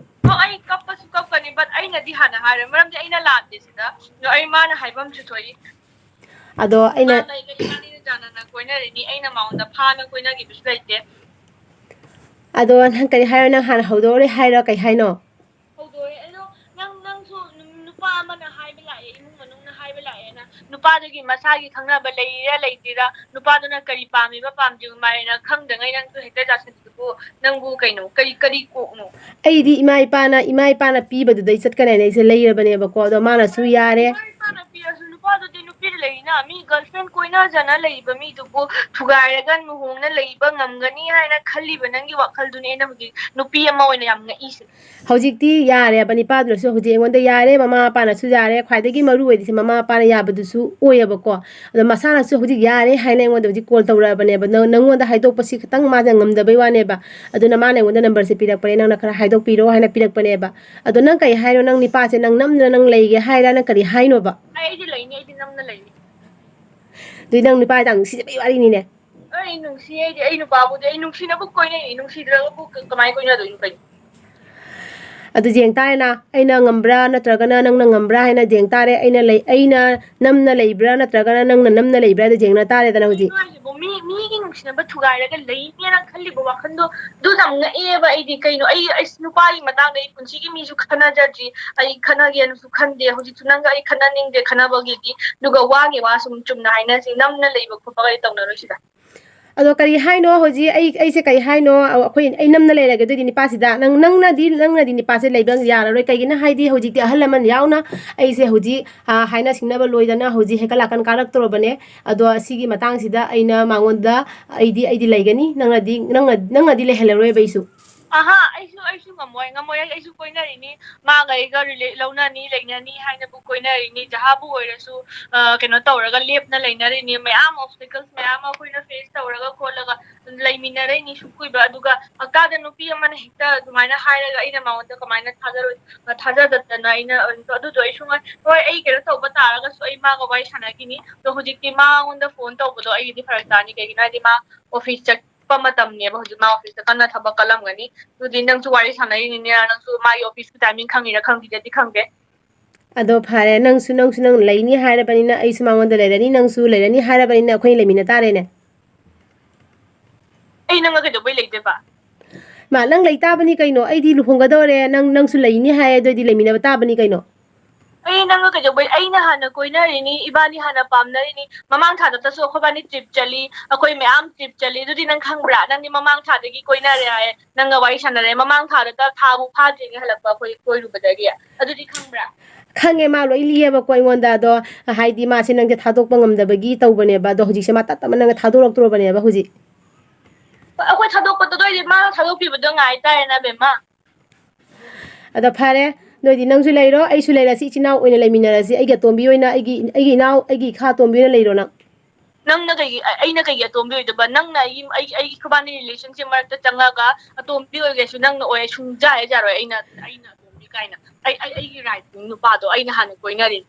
ꯑꯣ, ꯑꯩ ꯀꯞꯄꯁꯨ ꯀꯞꯀꯅꯤ, but ꯑꯩꯅꯗꯤ ꯍꯥꯟꯅ ꯍꯥꯏꯔꯣꯏ, ꯃꯔꯝꯗꯤ ꯑꯩꯅ ꯂꯥꯟꯗꯦ ꯁꯤꯗ꯫ ꯑꯗꯣ ꯑꯩ ꯃꯥꯅ ꯍꯥꯏꯐꯝꯁꯨ ꯊꯣꯛꯏ꯫ ꯑꯗꯣ ꯑꯩꯅ ꯃꯥ ꯂꯩꯒ ꯏꯕꯥꯅꯤꯅ ꯆꯥꯟꯅꯅ ꯀꯣꯏꯅꯔꯤꯅꯤ, ꯑꯩꯅ ꯃꯉꯣꯟꯗ ꯐꯥꯅ ꯀꯣꯏꯅꯈꯤꯕꯁꯨ ꯂꯩꯇꯦ꯫ ꯑꯗꯣ ꯅꯪ ꯀꯔꯤ ꯍꯥꯏꯔꯣ? ꯅꯪ ꯍꯥꯟꯅ ꯍꯧꯗꯣꯛꯎꯔꯦ ꯍꯥꯏꯔꯣ? ꯀꯩ ꯍꯥꯏꯅꯣ? ꯍꯧꯗꯣꯛꯑꯦ꯫ ꯑꯗꯣ ꯅꯪ, ꯅꯪꯁꯨ ꯅꯨ- ꯅꯨꯄꯥ ꯑꯃꯅ ꯍꯥꯏꯕ ꯂꯥꯛꯑꯦ, ꯏꯃꯨꯡ ꯃꯅꯨꯡꯅ ꯍꯥꯏꯕ ꯂꯥꯛꯑꯦꯅ꯫ ꯅꯨꯄꯥꯗꯨꯒꯤ ꯃꯁꯥꯒꯤ ꯈꯪꯅꯕ ꯂꯩꯔꯤꯔꯥ ꯂꯩꯇ꯭ꯔꯤꯔꯥ, ꯅꯨꯄꯥꯗꯨꯅ ꯀꯔꯤ ꯄꯥꯝꯃꯤꯕ ꯄꯥꯝꯗ꯭ꯔꯤꯕ ꯃꯥꯏꯅ ꯈꯪꯗꯉꯩ ꯅꯪꯁꯨ ꯍꯦꯛꯇ ꯆꯥꯁꯤꯟꯕꯗꯨꯕꯨ ꯅꯪꯕꯨ ꯀꯩꯅꯣ? ꯀꯔꯤ, ꯀꯔꯤ ꯀꯣꯛꯅꯣ? ꯑꯩꯗꯤ ꯏꯃꯥ ꯏꯄꯥꯅ, ꯏꯃꯥ ꯏꯄꯥꯅ ꯄꯤꯕꯗꯨꯗꯩ ꯆꯠꯀꯅꯦꯅ ꯑꯩꯁꯦ ꯂꯩꯔꯕꯅꯦꯕꯀꯣ꯫ ꯑꯗꯣ ꯃꯥꯅꯁꯨ ꯌꯥꯔꯦ꯫ ꯏꯃꯥ ꯏꯄꯥꯅ ꯄꯤꯔꯁꯨ ꯅꯨꯄꯥꯗꯨꯗꯤ ꯅꯨꯄꯤ ꯂꯩꯅ, ꯃꯤ girlfriend ꯀꯣꯏꯅꯖꯅ ꯂꯩꯕ ꯃꯤꯗꯨꯕꯨ ꯊꯨꯒꯥꯏꯔꯒ ꯂꯨꯍꯣꯡꯅ ꯂꯩꯕ ꯉꯝꯒꯅꯤ ꯍꯥꯏꯅ ꯈꯜꯂꯤꯕ ꯅꯪꯒꯤ ꯋꯥꯈꯜꯗꯨꯅꯦ ꯑꯩꯅ ꯍꯧꯖꯤꯛ ꯅꯨꯄꯤ ꯑꯃ ꯑꯣꯏꯅ ꯌꯥꯝ ꯉꯛꯏꯁꯦ꯫ ꯍꯧꯖꯤꯛꯇꯤ ꯌꯥꯔꯦꯕ, ꯅꯤꯄꯥꯗꯨꯅꯁꯨ ꯍꯧꯖꯤꯛ ꯑꯩꯉꯣꯟꯗ ꯌꯥꯔꯦ, ꯃꯃꯥ ꯃꯄꯥꯅꯁꯨ ꯌꯥꯔꯦ, ꯈ꯭ꯋꯥꯏꯗꯒꯤ ꯃꯔꯨ ꯑꯣꯏꯔꯤꯁꯦ ꯃꯃꯥ ꯃꯄꯥꯅ ꯌꯥꯕꯗꯨꯁꯨ ꯑꯣꯏꯌꯦꯕꯀꯣ꯫ ꯑꯗꯣ ꯃꯁꯥꯅꯁꯨ ꯍꯧꯖꯤꯛ ꯌꯥꯔꯦ ꯍꯥꯏꯅ ꯑꯩꯉꯣꯟꯗ ꯍꯧꯖꯤꯛ call ꯇꯧꯔꯛꯑꯕꯅꯦꯕ꯫ ꯅꯪ-, ꯅꯪꯉꯣꯟꯗ ꯍꯥꯏꯗꯣꯛꯄꯁꯤ ꯈꯤꯇꯪ ꯃꯥꯁꯦ ꯉꯝꯗꯕꯩ ꯋꯥꯅꯦꯕ꯫ ꯑꯗꯨꯅ ꯃꯥꯅ ꯑꯩꯉꯣꯟꯗ numberꯁꯦ ꯄꯤꯔꯛꯄꯅꯦ, "ꯅꯪꯅ ꯈꯔ ꯍꯥꯏꯗꯣꯛꯄꯤꯔꯣ" ꯍꯥꯏꯅ ꯄꯤꯔꯛꯄꯅꯦꯕ꯫ ꯑꯗꯣ ꯅꯪ ꯀꯩ ꯍꯥꯏꯅꯣ? ꯅꯪ ꯅꯤꯄꯥꯁꯦ ꯅꯪ ꯅꯝꯗꯅ ꯅꯪ ꯂꯩꯒꯦ ꯍꯥꯏꯔ, ꯅꯪ ꯀꯔꯤ ꯍꯥꯏꯅꯣꯕ? ꯑꯩ ꯑꯩꯗꯤ ꯂꯩꯅꯤ, ꯑꯩꯗꯤ ꯅꯝꯅ ꯂꯩꯅꯤ꯫ ꯑꯗꯨꯗꯤ ꯅꯪ ꯅꯨꯄꯥ ꯌꯥꯝ ꯅꯨꯡꯁꯤꯖꯕꯩ ꯋꯥꯔꯤꯅꯤꯅꯦ꯫ ꯑꯩ ꯅꯨꯡꯁꯤ, ꯑꯩꯗꯤ ꯑꯩ ꯅꯨꯄꯥꯕꯨꯗꯤ ꯑꯩ ꯅꯨꯡꯁꯤꯅꯕ ꯀꯣꯏꯅꯩ, ꯅꯨꯡꯁꯤꯗ꯭ꯔꯒꯕꯨ ꯀ-, ꯀꯃꯥꯏꯅ ꯀꯣꯏꯅꯗꯣꯏꯅꯣ ꯀꯩꯅꯣ? ꯑꯗꯨ ꯌꯦꯡ ꯇꯥꯔꯦꯅ, ꯑꯩꯅ ꯉꯝꯕ꯭ꯔꯥ ꯅꯠꯇ꯭ꯔꯒꯅ ꯅꯪꯅ ꯉꯝꯕ꯭ꯔꯥ ꯍꯥꯏꯅ ꯌꯦꯡ ꯇꯥꯔꯦ꯫ ꯑꯩꯅ ꯂꯩ-, ꯑꯩꯅ ꯅꯝꯅ ꯂꯩꯕ꯭ꯔꯥ ꯅꯠꯇ꯭ꯔꯒꯅ ꯅꯪꯅ ꯅꯝꯅ ꯂꯩꯕ꯭ꯔꯥ ꯍꯥꯏꯗꯣ ꯌꯦꯡꯅ ꯇꯥꯔꯦꯗꯅ ꯍꯧꯖꯤꯛ꯫ ꯀꯩꯅꯣ ꯍꯥꯏꯁꯤꯕꯣ? ꯃꯤ, ꯃꯤꯒꯤ ꯅꯨꯡꯁꯤꯅꯕ ꯊꯨꯒꯥꯏꯔꯒ ꯂꯩꯅꯦꯅ ꯈꯜꯂꯤꯕ ꯋꯥꯈꯜꯗꯣ, ꯑꯗꯨ ꯌꯥꯝ ꯉꯛꯑꯦꯕ ꯑꯩꯗꯤ꯫ ꯀꯩꯅꯣ, ꯑꯩ, ꯑꯩ ꯅꯨꯄꯥꯒꯤ ꯃꯇꯥꯡꯗ ꯑꯩ ꯄꯨꯟꯁꯤꯒꯤ ꯃꯤꯁꯨ ꯈꯟꯅꯖꯗ꯭ꯔꯤ, ꯑꯩ ꯈꯟꯅꯒꯦꯅꯁꯨ ꯈꯟꯗꯦ, ꯍꯧꯖꯤꯛꯁꯨ ꯅꯪꯒ ꯑꯩ ꯈꯟꯅꯅꯤꯡꯗꯦ ꯈꯟꯅꯕꯒꯤꯗꯤ꯫ ꯑꯗꯨꯒ ꯋꯥꯒꯤ ꯋꯥ ꯁꯨꯝ ꯆꯨꯝꯅ ꯍꯥꯏꯅꯁꯤ, ꯅꯝꯅ ꯂꯩꯕ ꯈꯣꯠꯄꯒꯗꯤ ꯇꯧꯅꯔꯣꯏ ꯁꯤꯗ꯫ ꯑꯗꯣ ꯀꯔꯤ ꯍꯥꯏꯅꯣ ꯍꯧꯖꯤꯛ? ꯑꯩ, ꯑꯩꯁꯦ ꯀꯔꯤ ꯍꯥꯏꯅꯣ? ꯑꯩꯈꯣꯏ, ꯑꯩ ꯅꯝꯅ ꯂꯩꯔꯒꯦ ꯑꯗꯨꯏꯗꯤ ꯅꯤꯄꯥꯁꯤꯗ꯫ ꯅꯪ, ꯅꯪꯅꯗꯤ, ꯅꯪꯅꯗꯤ ꯅꯤꯄꯥꯁꯦ ꯂꯩꯕ ꯌꯥꯔꯔꯣꯏ꯫ ꯀꯩꯒꯤꯅꯣ ꯍꯥꯏꯗꯤ ꯍꯧꯖꯤꯛꯇꯤ ꯑꯍꯜ ꯂꯃꯟ ꯌꯥꯎꯅ ꯑꯩꯁꯦ ꯍꯧꯖꯤꯛ, ꯑ, ꯍꯥꯏꯅ ꯁꯤꯡꯅꯕ ꯂꯣꯏꯗꯅ ꯍꯧꯖꯤꯛ ꯍꯦꯛꯀꯠ ꯂꯥꯛꯀꯟ ꯀꯥꯔꯛꯇꯣꯔꯕꯅꯦ꯫ ꯑꯗꯣ ꯁꯤꯒꯤ ꯃꯇꯥꯡꯁꯤꯗ ꯑꯩꯅ ꯃꯉꯣꯟꯗ, ꯑꯩꯗꯤ, ꯑꯩꯗꯤ ꯂꯩꯒꯅꯤ꯫ ꯅꯪꯅꯗꯤ, ꯅꯪꯅ, ꯅꯪꯅꯗꯤ ꯂꯩꯍꯜꯂꯔꯣꯏꯕ ꯑꯩꯁꯨ꯫ ꯑꯍꯥ, ꯑꯩꯁꯨ, ꯑꯩꯁꯨ ꯉꯝꯃꯣꯏ, ꯉꯝꯃꯣꯏ꯫ ꯑꯩ, ꯑꯩꯁꯨ ꯀꯣꯏꯅꯔꯤꯅꯤ꯫ ꯃꯥꯒ ꯑꯩꯒ ꯔꯤꯂꯦ-, ꯂꯧꯅꯅꯤ, ꯂꯩꯅꯅꯤ ꯍꯥꯏꯅꯕꯨ ꯀꯣꯏꯅꯔꯤꯅꯤ꯫ ꯖꯍꯥꯕꯨ ꯑꯣꯏꯔꯁꯨ, ꯑ, ꯀꯩꯅꯣ ꯇꯧꯔꯒ ꯂꯦꯞꯅ ꯂꯩꯅꯔꯤꯅꯤ꯫ ꯃꯌꯥꯝ obstacles ꯃꯌꯥꯝ ꯑꯃ ꯑꯩꯈꯣꯏꯅ face ꯇꯧꯔꯒ ꯈꯣꯠꯂꯒ ꯂꯩꯃꯤꯟꯅꯔꯛꯏꯅꯤ ꯁꯨꯛ ꯀꯨꯏꯕ꯫ ꯑꯗꯨꯒ ꯍꯞꯇꯥꯗ ꯅꯨꯄꯤ ꯑꯃꯅ ꯍꯦꯛꯇ ꯑꯗꯨꯃꯥꯏꯅ ꯍꯥꯏꯔꯒ ꯑꯩꯅ ꯃꯉꯣꯟꯗ ꯀꯃꯥꯏꯅ ꯊꯥꯖꯔꯣꯏ-, ꯊꯥꯖꯗꯗꯅ ꯑꯩꯅ ꯑꯗꯨꯗꯣ ꯑꯩ ꯁꯨꯡꯉꯣꯏ꯫ ꯍꯣꯏ, ꯑꯩ ꯀꯩꯅꯣ ꯇꯧꯕ ꯇꯥꯔꯒꯁꯨ ꯑꯩ ꯃꯥꯒ ꯋꯥꯔꯤ ꯁꯥꯟꯅꯈꯤꯅꯤ꯫ ꯑꯗꯣ ꯍꯧꯖꯤꯛꯇꯤ ꯃꯉꯣꯟꯗ phone ꯇꯧꯕꯗꯣ ꯑꯩꯒꯤꯗꯤ ꯐꯔꯛ ꯇꯥꯅꯤ꯫ ꯀꯩꯒꯤꯅꯣ ꯍꯥꯏꯗꯤ ꯃꯥ office ꯆꯠꯄ ꯃꯇꯝꯅꯦꯕ ꯍꯧꯖꯤꯛ꯫ ꯃꯥ office ꯇ ꯀꯟꯅ ꯊꯕꯛ ꯀꯜꯂꯝꯒꯅꯤ꯫ ꯑꯗꯨꯗꯤ ꯅꯪꯁꯨ ꯋꯥꯔꯤ ꯁꯥꯟꯅꯔꯤꯅꯤꯅ ꯅꯪꯁꯨ ꯃꯥꯒꯤ office ꯀꯤ timing ꯈꯪꯉꯤꯔ ꯈꯪꯗ꯭ꯔꯤꯔꯗꯤ ꯈꯪꯗꯦ꯫ ꯑꯗꯣ ꯐꯔꯦ, ꯅꯪꯁꯨ, ꯅꯪꯁꯨ ꯅꯪ ꯂꯩꯅꯤ ꯍꯥꯏꯔꯕꯅꯤꯅ ꯑꯩꯁꯨ ꯃꯉꯣꯟꯗ ꯂꯩꯔꯅꯤ, ꯅꯪꯁꯨ ꯂꯩꯔꯅꯤ ꯍꯥꯏꯔꯕꯅꯤꯅ ꯑꯩꯈꯣꯏ ꯂꯩꯃꯤꯟꯅ ꯇꯥꯔꯦꯅꯦ꯫ ꯑꯩ ꯅꯪꯒ ꯀꯩꯗꯧꯕꯩ ꯂꯩꯗꯣꯏꯕ? ꯃꯥ, ꯅꯪ ꯂꯩ ꯇꯥꯕꯅꯤ ꯀꯩꯅꯣ, ꯑꯩꯗꯤ ꯂꯨꯍꯣꯡꯒꯗꯧꯔꯦ, ꯅꯪ, ꯅꯪꯁꯨ ꯂꯩꯅꯤ ꯍꯥꯏ, ꯑꯗꯨꯑꯣꯏꯗꯤ ꯂꯩꯃꯤꯟꯅꯕ ꯇꯥꯕꯅꯤ ꯀꯩꯅꯣ꯫ ꯑꯩ ꯅꯪꯒ ꯀꯩꯗꯧꯕꯩ? ꯑꯩꯅ ꯍꯥꯟꯅ ꯀꯣꯏꯅꯔꯤꯅꯤ, ꯏꯕꯥꯅꯤ ꯍꯥꯟꯅ ꯄꯥꯝꯅꯔꯤꯅꯤ꯫ ꯃꯃꯥꯡ ꯊꯥꯗꯇꯁꯨ ꯑꯩꯈꯣꯏꯕꯥꯅꯤ trip ꯆꯠꯂꯤ, ꯑꯩꯈꯣꯏ ꯃꯌꯥꯝ trip ꯆꯠꯂꯤ꯫ ꯑꯗꯨꯗꯤ ꯅꯪ ꯈꯪꯕ꯭ꯔꯥ? ꯅꯪꯗꯤ ꯃꯃꯥꯡ ꯊꯥꯗꯒꯤ ꯀꯣꯏꯅꯔꯦ ꯍꯥꯏꯌꯦ, ꯅꯪꯒ ꯋꯥꯔꯤ ꯁꯥꯟꯅꯔꯦ꯫ ꯃꯃꯥꯡ ꯊꯥꯗꯇ ꯊꯥꯕꯨ ꯐꯥꯗ꯭ꯔꯤꯅꯦ ꯍꯜꯂꯛꯄ ꯑꯩꯈꯣꯏ ꯀꯣꯏꯔꯨꯕꯗꯒꯤ꯫ ꯑꯗꯨꯗꯤ ꯈꯪꯕ꯭ꯔꯥ? ꯈꯪꯉꯦ, ꯃꯥ ꯂꯣꯏ ꯂꯤꯌꯦꯕꯀꯣ ꯑꯩꯉꯣꯟꯗ꯫ ꯑꯗꯣ ꯍꯥꯏꯗꯤ ꯃꯥꯁꯦ ꯅꯪꯁꯦ ꯊꯥꯗꯣꯛꯄ ꯉꯝꯗꯕꯒꯤ ꯇꯧꯕꯅꯦꯕ꯫ ꯑꯗꯣ ꯍꯧꯖꯤꯛꯁꯦ ꯃꯥ ꯇꯞ ꯇꯞꯅ ꯅꯪꯒ ꯊꯥꯗꯣꯔꯛꯇ꯭ꯔꯣꯕꯅꯦꯕ ꯍꯧꯖꯤꯛ꯫ ꯑꯩꯈꯣꯏ ꯊꯥꯗꯣꯛꯄꯗꯣ, ꯑꯗꯨ ꯑꯣꯏꯗꯤ ꯃꯥꯅ ꯊꯥꯗꯣꯛꯄꯤꯕꯗꯣ ꯉꯥꯏ ꯇꯥꯔꯦꯅ, ꯕꯦꯝꯃ꯫ ꯑꯗꯣ ꯐꯔꯦ, ꯅꯣꯏꯗꯤ ꯅꯪꯁꯨ ꯂꯩꯔꯣ, ꯑꯩꯁꯨ ꯂꯩꯔꯁꯤ, ꯏꯆꯤꯟ ꯏꯅꯥꯎ ꯑꯣꯏꯅ ꯂꯩꯃꯤꯟꯅꯔꯁꯤ꯫ ꯑꯩꯒꯤ ꯑꯇꯣꯝꯕꯤ ꯑꯣꯏꯅ, ꯑꯩꯒꯤ, ꯑꯩꯒꯤ ꯏꯅꯥꯎ, ꯑꯩꯒꯤ ꯏꯈꯥ ꯑꯇꯣꯝꯕꯤ ꯑꯣꯏꯅ ꯂꯩꯔꯣ ꯅꯪ꯫ ꯅꯪꯅ ꯀꯩꯒꯤ, ꯑꯩ-, ꯑꯩꯅ ꯀꯩꯒꯤ ꯑꯇꯣꯝꯕꯤ ꯑꯣꯏꯗꯣꯏꯕ? ꯅꯪꯅ ꯑꯩꯒꯤ, ꯑꯩꯒꯤ, ꯑꯩꯒꯤ ꯈꯨꯕꯥꯅꯤ relationship ꯃꯔꯛꯇ ꯆꯪꯉꯒ ꯑꯇꯣꯝꯕꯤ ꯑꯣꯏꯒꯦꯁꯨ ꯅꯪꯅ ꯑꯣꯏ ꯁꯨꯡꯌꯥ ꯍꯦꯛ ꯌꯥꯔꯣꯏ꯫ ꯑꯩꯅ, ꯑꯩꯅ ꯑꯇꯣꯝꯕꯤ ꯀꯥꯏꯅ꯫ ꯑꯩ, ꯑꯩ, ꯑꯩꯒꯤ right ꯅꯨꯄꯥꯗꯣ ꯑꯩꯅ ꯍꯥꯟꯅ ꯀꯣꯏꯅꯔꯤꯅꯤ꯫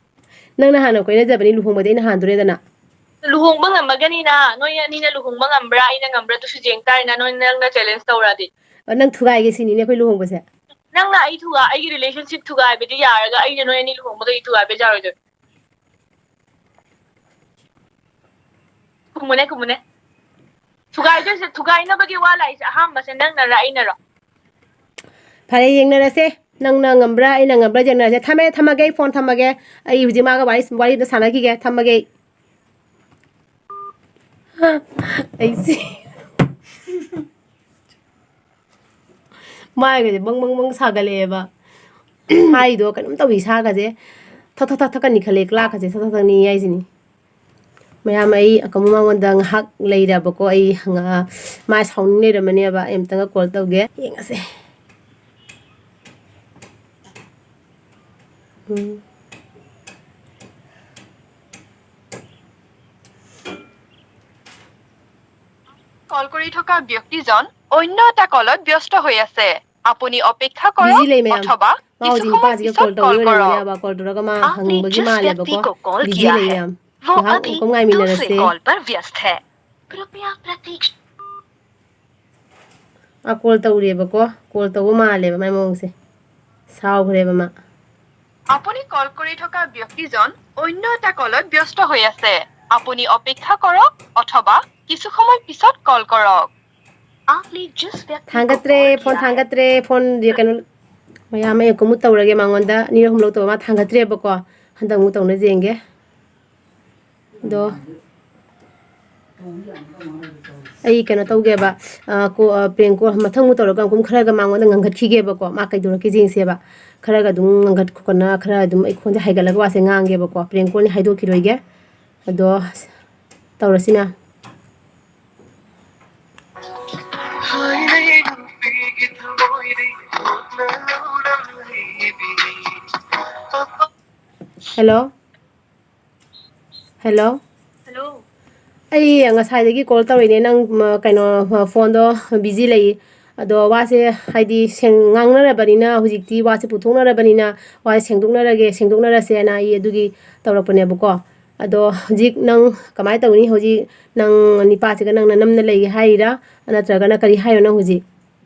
ꯅꯪꯅ ꯍꯥꯟꯅ ꯀꯣꯏꯅꯖꯕꯅꯤ, ꯂꯨꯍꯣꯡꯕꯗꯤ ꯑꯩꯅ ꯍꯥꯟꯗꯣꯔꯦꯗꯅ꯫ ꯂꯨꯍꯣꯡꯕ ꯉꯝꯃꯒꯅꯤꯅ, ꯅꯣꯏ ꯑꯅꯤꯅ ꯂꯨꯍꯣꯡꯕ ꯉꯝꯕ꯭ꯔꯥ, ꯑꯩꯅ ꯉꯝꯕ꯭ꯔꯥ, ꯑꯗꯨꯁꯨ ꯌꯦꯡ ꯇꯥꯔꯦꯅ, ꯅꯣꯏ, ꯅꯪꯅ challenge ꯇꯧꯔꯗꯤ꯫ ꯑ, ꯅꯪ ꯊꯨꯒꯥꯏꯒꯦ ꯁꯤꯅꯤꯅꯦ ꯑꯩꯈꯣꯏ ꯂꯨꯍꯣꯡꯕꯁꯦ? ꯅꯪꯅ ꯑꯩ ꯊꯨꯒꯥꯏ-, ꯑꯩꯒꯤ relationship ꯊꯨꯒꯥꯏꯕꯗꯤ ꯌꯥꯔꯒ, ꯑꯩꯅ ꯅꯣꯏ ꯑꯅꯤ ꯂꯨꯍꯣꯡꯕꯗꯣ ꯑꯩ ꯊꯨꯒꯥꯏꯕ ꯌꯥꯔꯣꯏꯗꯣꯏ? ꯈꯨꯝꯃꯨꯅꯦ, ꯈꯨꯝꯃꯨꯅꯦ꯫ ꯊꯨꯒꯥꯏꯗꯣꯏꯁꯦ, ꯊꯨꯒꯥꯏꯅꯕꯒꯤ ꯋꯥ ꯂꯥꯛꯏꯁꯦ ꯑꯍꯥꯟꯕꯁꯦ ꯅꯪꯅꯔ ꯑꯩꯅꯔꯣ? ꯐꯔꯦ, ꯌꯦꯡꯅꯔꯁꯦ꯫ ꯅꯪꯅ ꯉꯝꯕ꯭ꯔꯥ, ꯑꯩꯅ ꯉꯝꯕ꯭ꯔꯥ ꯌꯦꯡꯅꯔꯁꯦ꯫ ꯊꯝꯃꯦ, ꯊꯝꯃꯒꯦ, ꯑꯩ phone ꯊꯝꯃꯒꯦ꯫ ꯑꯩ ꯍꯧꯖꯤꯛ ꯃꯥꯒ ꯋꯥꯔꯤ, ꯋꯥꯔꯤ ꯑꯝꯇ ꯁꯥꯟꯅꯈꯤꯒꯦ꯫ ꯊꯝꯃꯒꯦ ꯑꯩ꯫ ꯑꯩꯁꯦ ꯃꯥꯏꯒꯁꯦ ꯕꯪ ꯕꯪ ꯕꯪ ꯁꯥꯒꯠꯂꯛꯑꯦꯕ꯫ ꯍꯥꯏꯗꯣ ꯀꯩꯅꯣꯝ ꯇꯧꯏ, ꯏꯁꯥꯒꯁꯦ ꯊꯛ ꯊꯛ ꯊꯛ ꯊꯛꯀꯅꯤ ꯈꯜꯂꯦ, ꯀ꯭ꯂꯥꯛꯀꯁꯦ ꯊꯛ ꯊꯛ ꯊꯛꯅꯤ ꯍꯥꯏꯁꯤꯅꯤ꯫ ꯃꯌꯥꯝ, ꯑꯩ ꯑꯀꯨꯝ ꯃꯉꯣꯟꯗ ꯉꯥꯏꯍꯥꯛ ꯂꯩꯔꯕꯀꯣ, ꯑꯩ ꯉꯥ-, ꯃꯥ ꯁꯥꯎꯅꯤꯡ ꯂꯩꯔꯝꯃꯅꯦꯕ꯫ ꯑꯩ ꯑꯝꯇꯪꯒ ꯀꯣꯜ ꯇꯧꯒꯦ, ꯌꯦꯡꯉꯁꯦ꯫ ꯎꯝ꯫ কল কৰি থকা ব্যক্তিজন অন্য এটা কলত ব্যস্ত হৈ আছে। আপুনি অপেক্ষা কৰক বিজি লই ম্যাম। অথবা মা কিছু হজি সময় নিপাজি পিছত কল কল তৌরি করক। ম্যাম, কল তুরাগা মা আপনি হাংবাগি জিস মা ব্যক্তি লেবাকো। কো কল বিজি কিয়া লই হে, ম্যাম। ও মা আভি হুকুম গাই মিনা দুসরে রসে। কল পর ব্যস্ত হে। কৃপয়া প্রতীক্ষা। ꯑ, ꯀꯣꯜ ꯇꯧꯔꯦꯕꯀꯣ꯫ ꯀꯣꯜ ꯇꯧꯕ ꯃꯥꯜꯂꯦꯕ ꯃꯥꯏ ꯃꯑꯣꯡꯁꯦ꯫ ꯁꯥꯎꯈ꯭ꯔꯦꯕ ꯃꯥ꯫ আপুনি কল কৰি থকা ব্যক্তিজন অন্য এটা কলত ব্যস্ত হৈ আছে। আপুনি অপেক্ষা কৰক অথবা কিছু সময় পিছত কল কৰক। আপনি জিস ব্যক্তি কো থাꯡꯒꯠꯇ꯭ꯔꯦ, ꯀꯣꯜ ꯐꯣꯟ ꯀꯤꯌꯥ ꯍꯦ। ꯊꯥꯡꯒꯠꯇ꯭ꯔꯦ, ꯐꯣꯟ ꯀꯩꯅꯣ, ꯃꯌꯥꯝ ꯑꯩ ꯑꯃꯨꯛ ꯇꯧꯔꯒꯦ ꯃꯉꯣꯟꯗ, ꯑꯅꯤꯔꯛ ꯑꯍꯨꯝꯂꯛ ꯇꯧꯕ ꯃꯥ ꯊꯥꯡꯒꯠꯇ꯭ꯔꯦꯕꯀꯣ꯫ ꯍꯟꯗꯛ ꯑꯃꯨꯛ ꯇꯧꯅꯁꯦ ꯌꯦꯡꯒꯦ꯫ ꯑꯗꯣ ꯑꯩ ꯀꯩꯅꯣ ꯇꯧꯒꯦꯕ, ꯑ, ꯀꯣ-, ꯑ, prank call ꯃꯊꯪ ꯑꯃꯨꯛ ꯇꯧꯔꯒ ꯑꯃꯨꯛ ꯈꯔꯒ ꯃꯉꯣꯟꯗ ꯉꯥꯡꯈꯠꯈꯤꯒꯦꯕꯀꯣ, ꯃꯥ ꯀꯩꯗꯧꯔꯛꯀꯦ ꯌꯦꯡꯁꯦꯕ꯫ ꯈꯔꯒ ꯑꯗꯨꯝ ꯉꯥꯡꯈꯠ ꯈꯣꯠꯅ ꯈꯔ ꯑꯗꯨꯝ ꯑꯩ ꯈꯣꯟꯁꯦ ꯍꯥꯏꯒꯠꯂꯒ ꯋꯥꯁꯦ ꯉꯥꯡꯒꯦꯕꯀꯣ꯫ Prank callꯅꯤ ꯍꯥꯏꯗꯣꯛꯈꯤꯔꯣꯏꯒꯦ꯫ ꯑꯗꯣ ꯇꯧꯔꯁꯤ ꯃꯌꯥꯝ꯫ Hello? Hello? Hello? ꯑꯩ ꯉꯁꯥꯏꯗꯒꯤ call ꯇꯧꯔꯤꯅꯦ, ꯅꯪ, ꯃ, ꯀꯩꯅꯣ, ꯐꯣꯟꯗꯣ busy ꯂꯩ꯫ ꯑꯗꯣ ꯋꯥꯁꯦ ꯍꯥꯏꯗꯤ ꯁꯦꯡ-, ꯉꯥꯡꯅꯔꯕꯅꯤꯅ, ꯍꯧꯖꯤꯛꯇꯤ ꯋꯥꯁꯦ ꯄꯨꯊꯣꯛꯅꯔꯕꯅꯤꯅ ꯋꯥꯁꯦ ꯁꯦꯡꯗꯣꯛꯅꯔꯒꯦ, ꯁꯦꯡꯗꯣꯛꯅꯔꯁꯦꯅ ꯑꯩ ꯑꯗꯨꯒꯤ ꯇꯧꯔꯛꯄꯅꯦꯕꯀꯣ꯫ ꯑꯗꯣ ꯍꯧꯖꯤꯛ ꯅꯪ ꯀꯃꯥꯏꯅ ꯇꯧꯅꯤ? ꯍꯧꯖꯤꯛ ꯅꯪ ꯅꯤꯄꯥꯁꯤꯒ ꯅꯪꯅ ꯅꯝꯅ ꯂꯩꯒꯦ ꯍꯥꯏꯔꯤꯔꯥ? ꯅꯠꯇ꯭ꯔꯒꯅ ꯀꯔꯤ ꯍꯥꯏꯅꯣ ꯅꯪ ꯍꯧꯖꯤꯛ?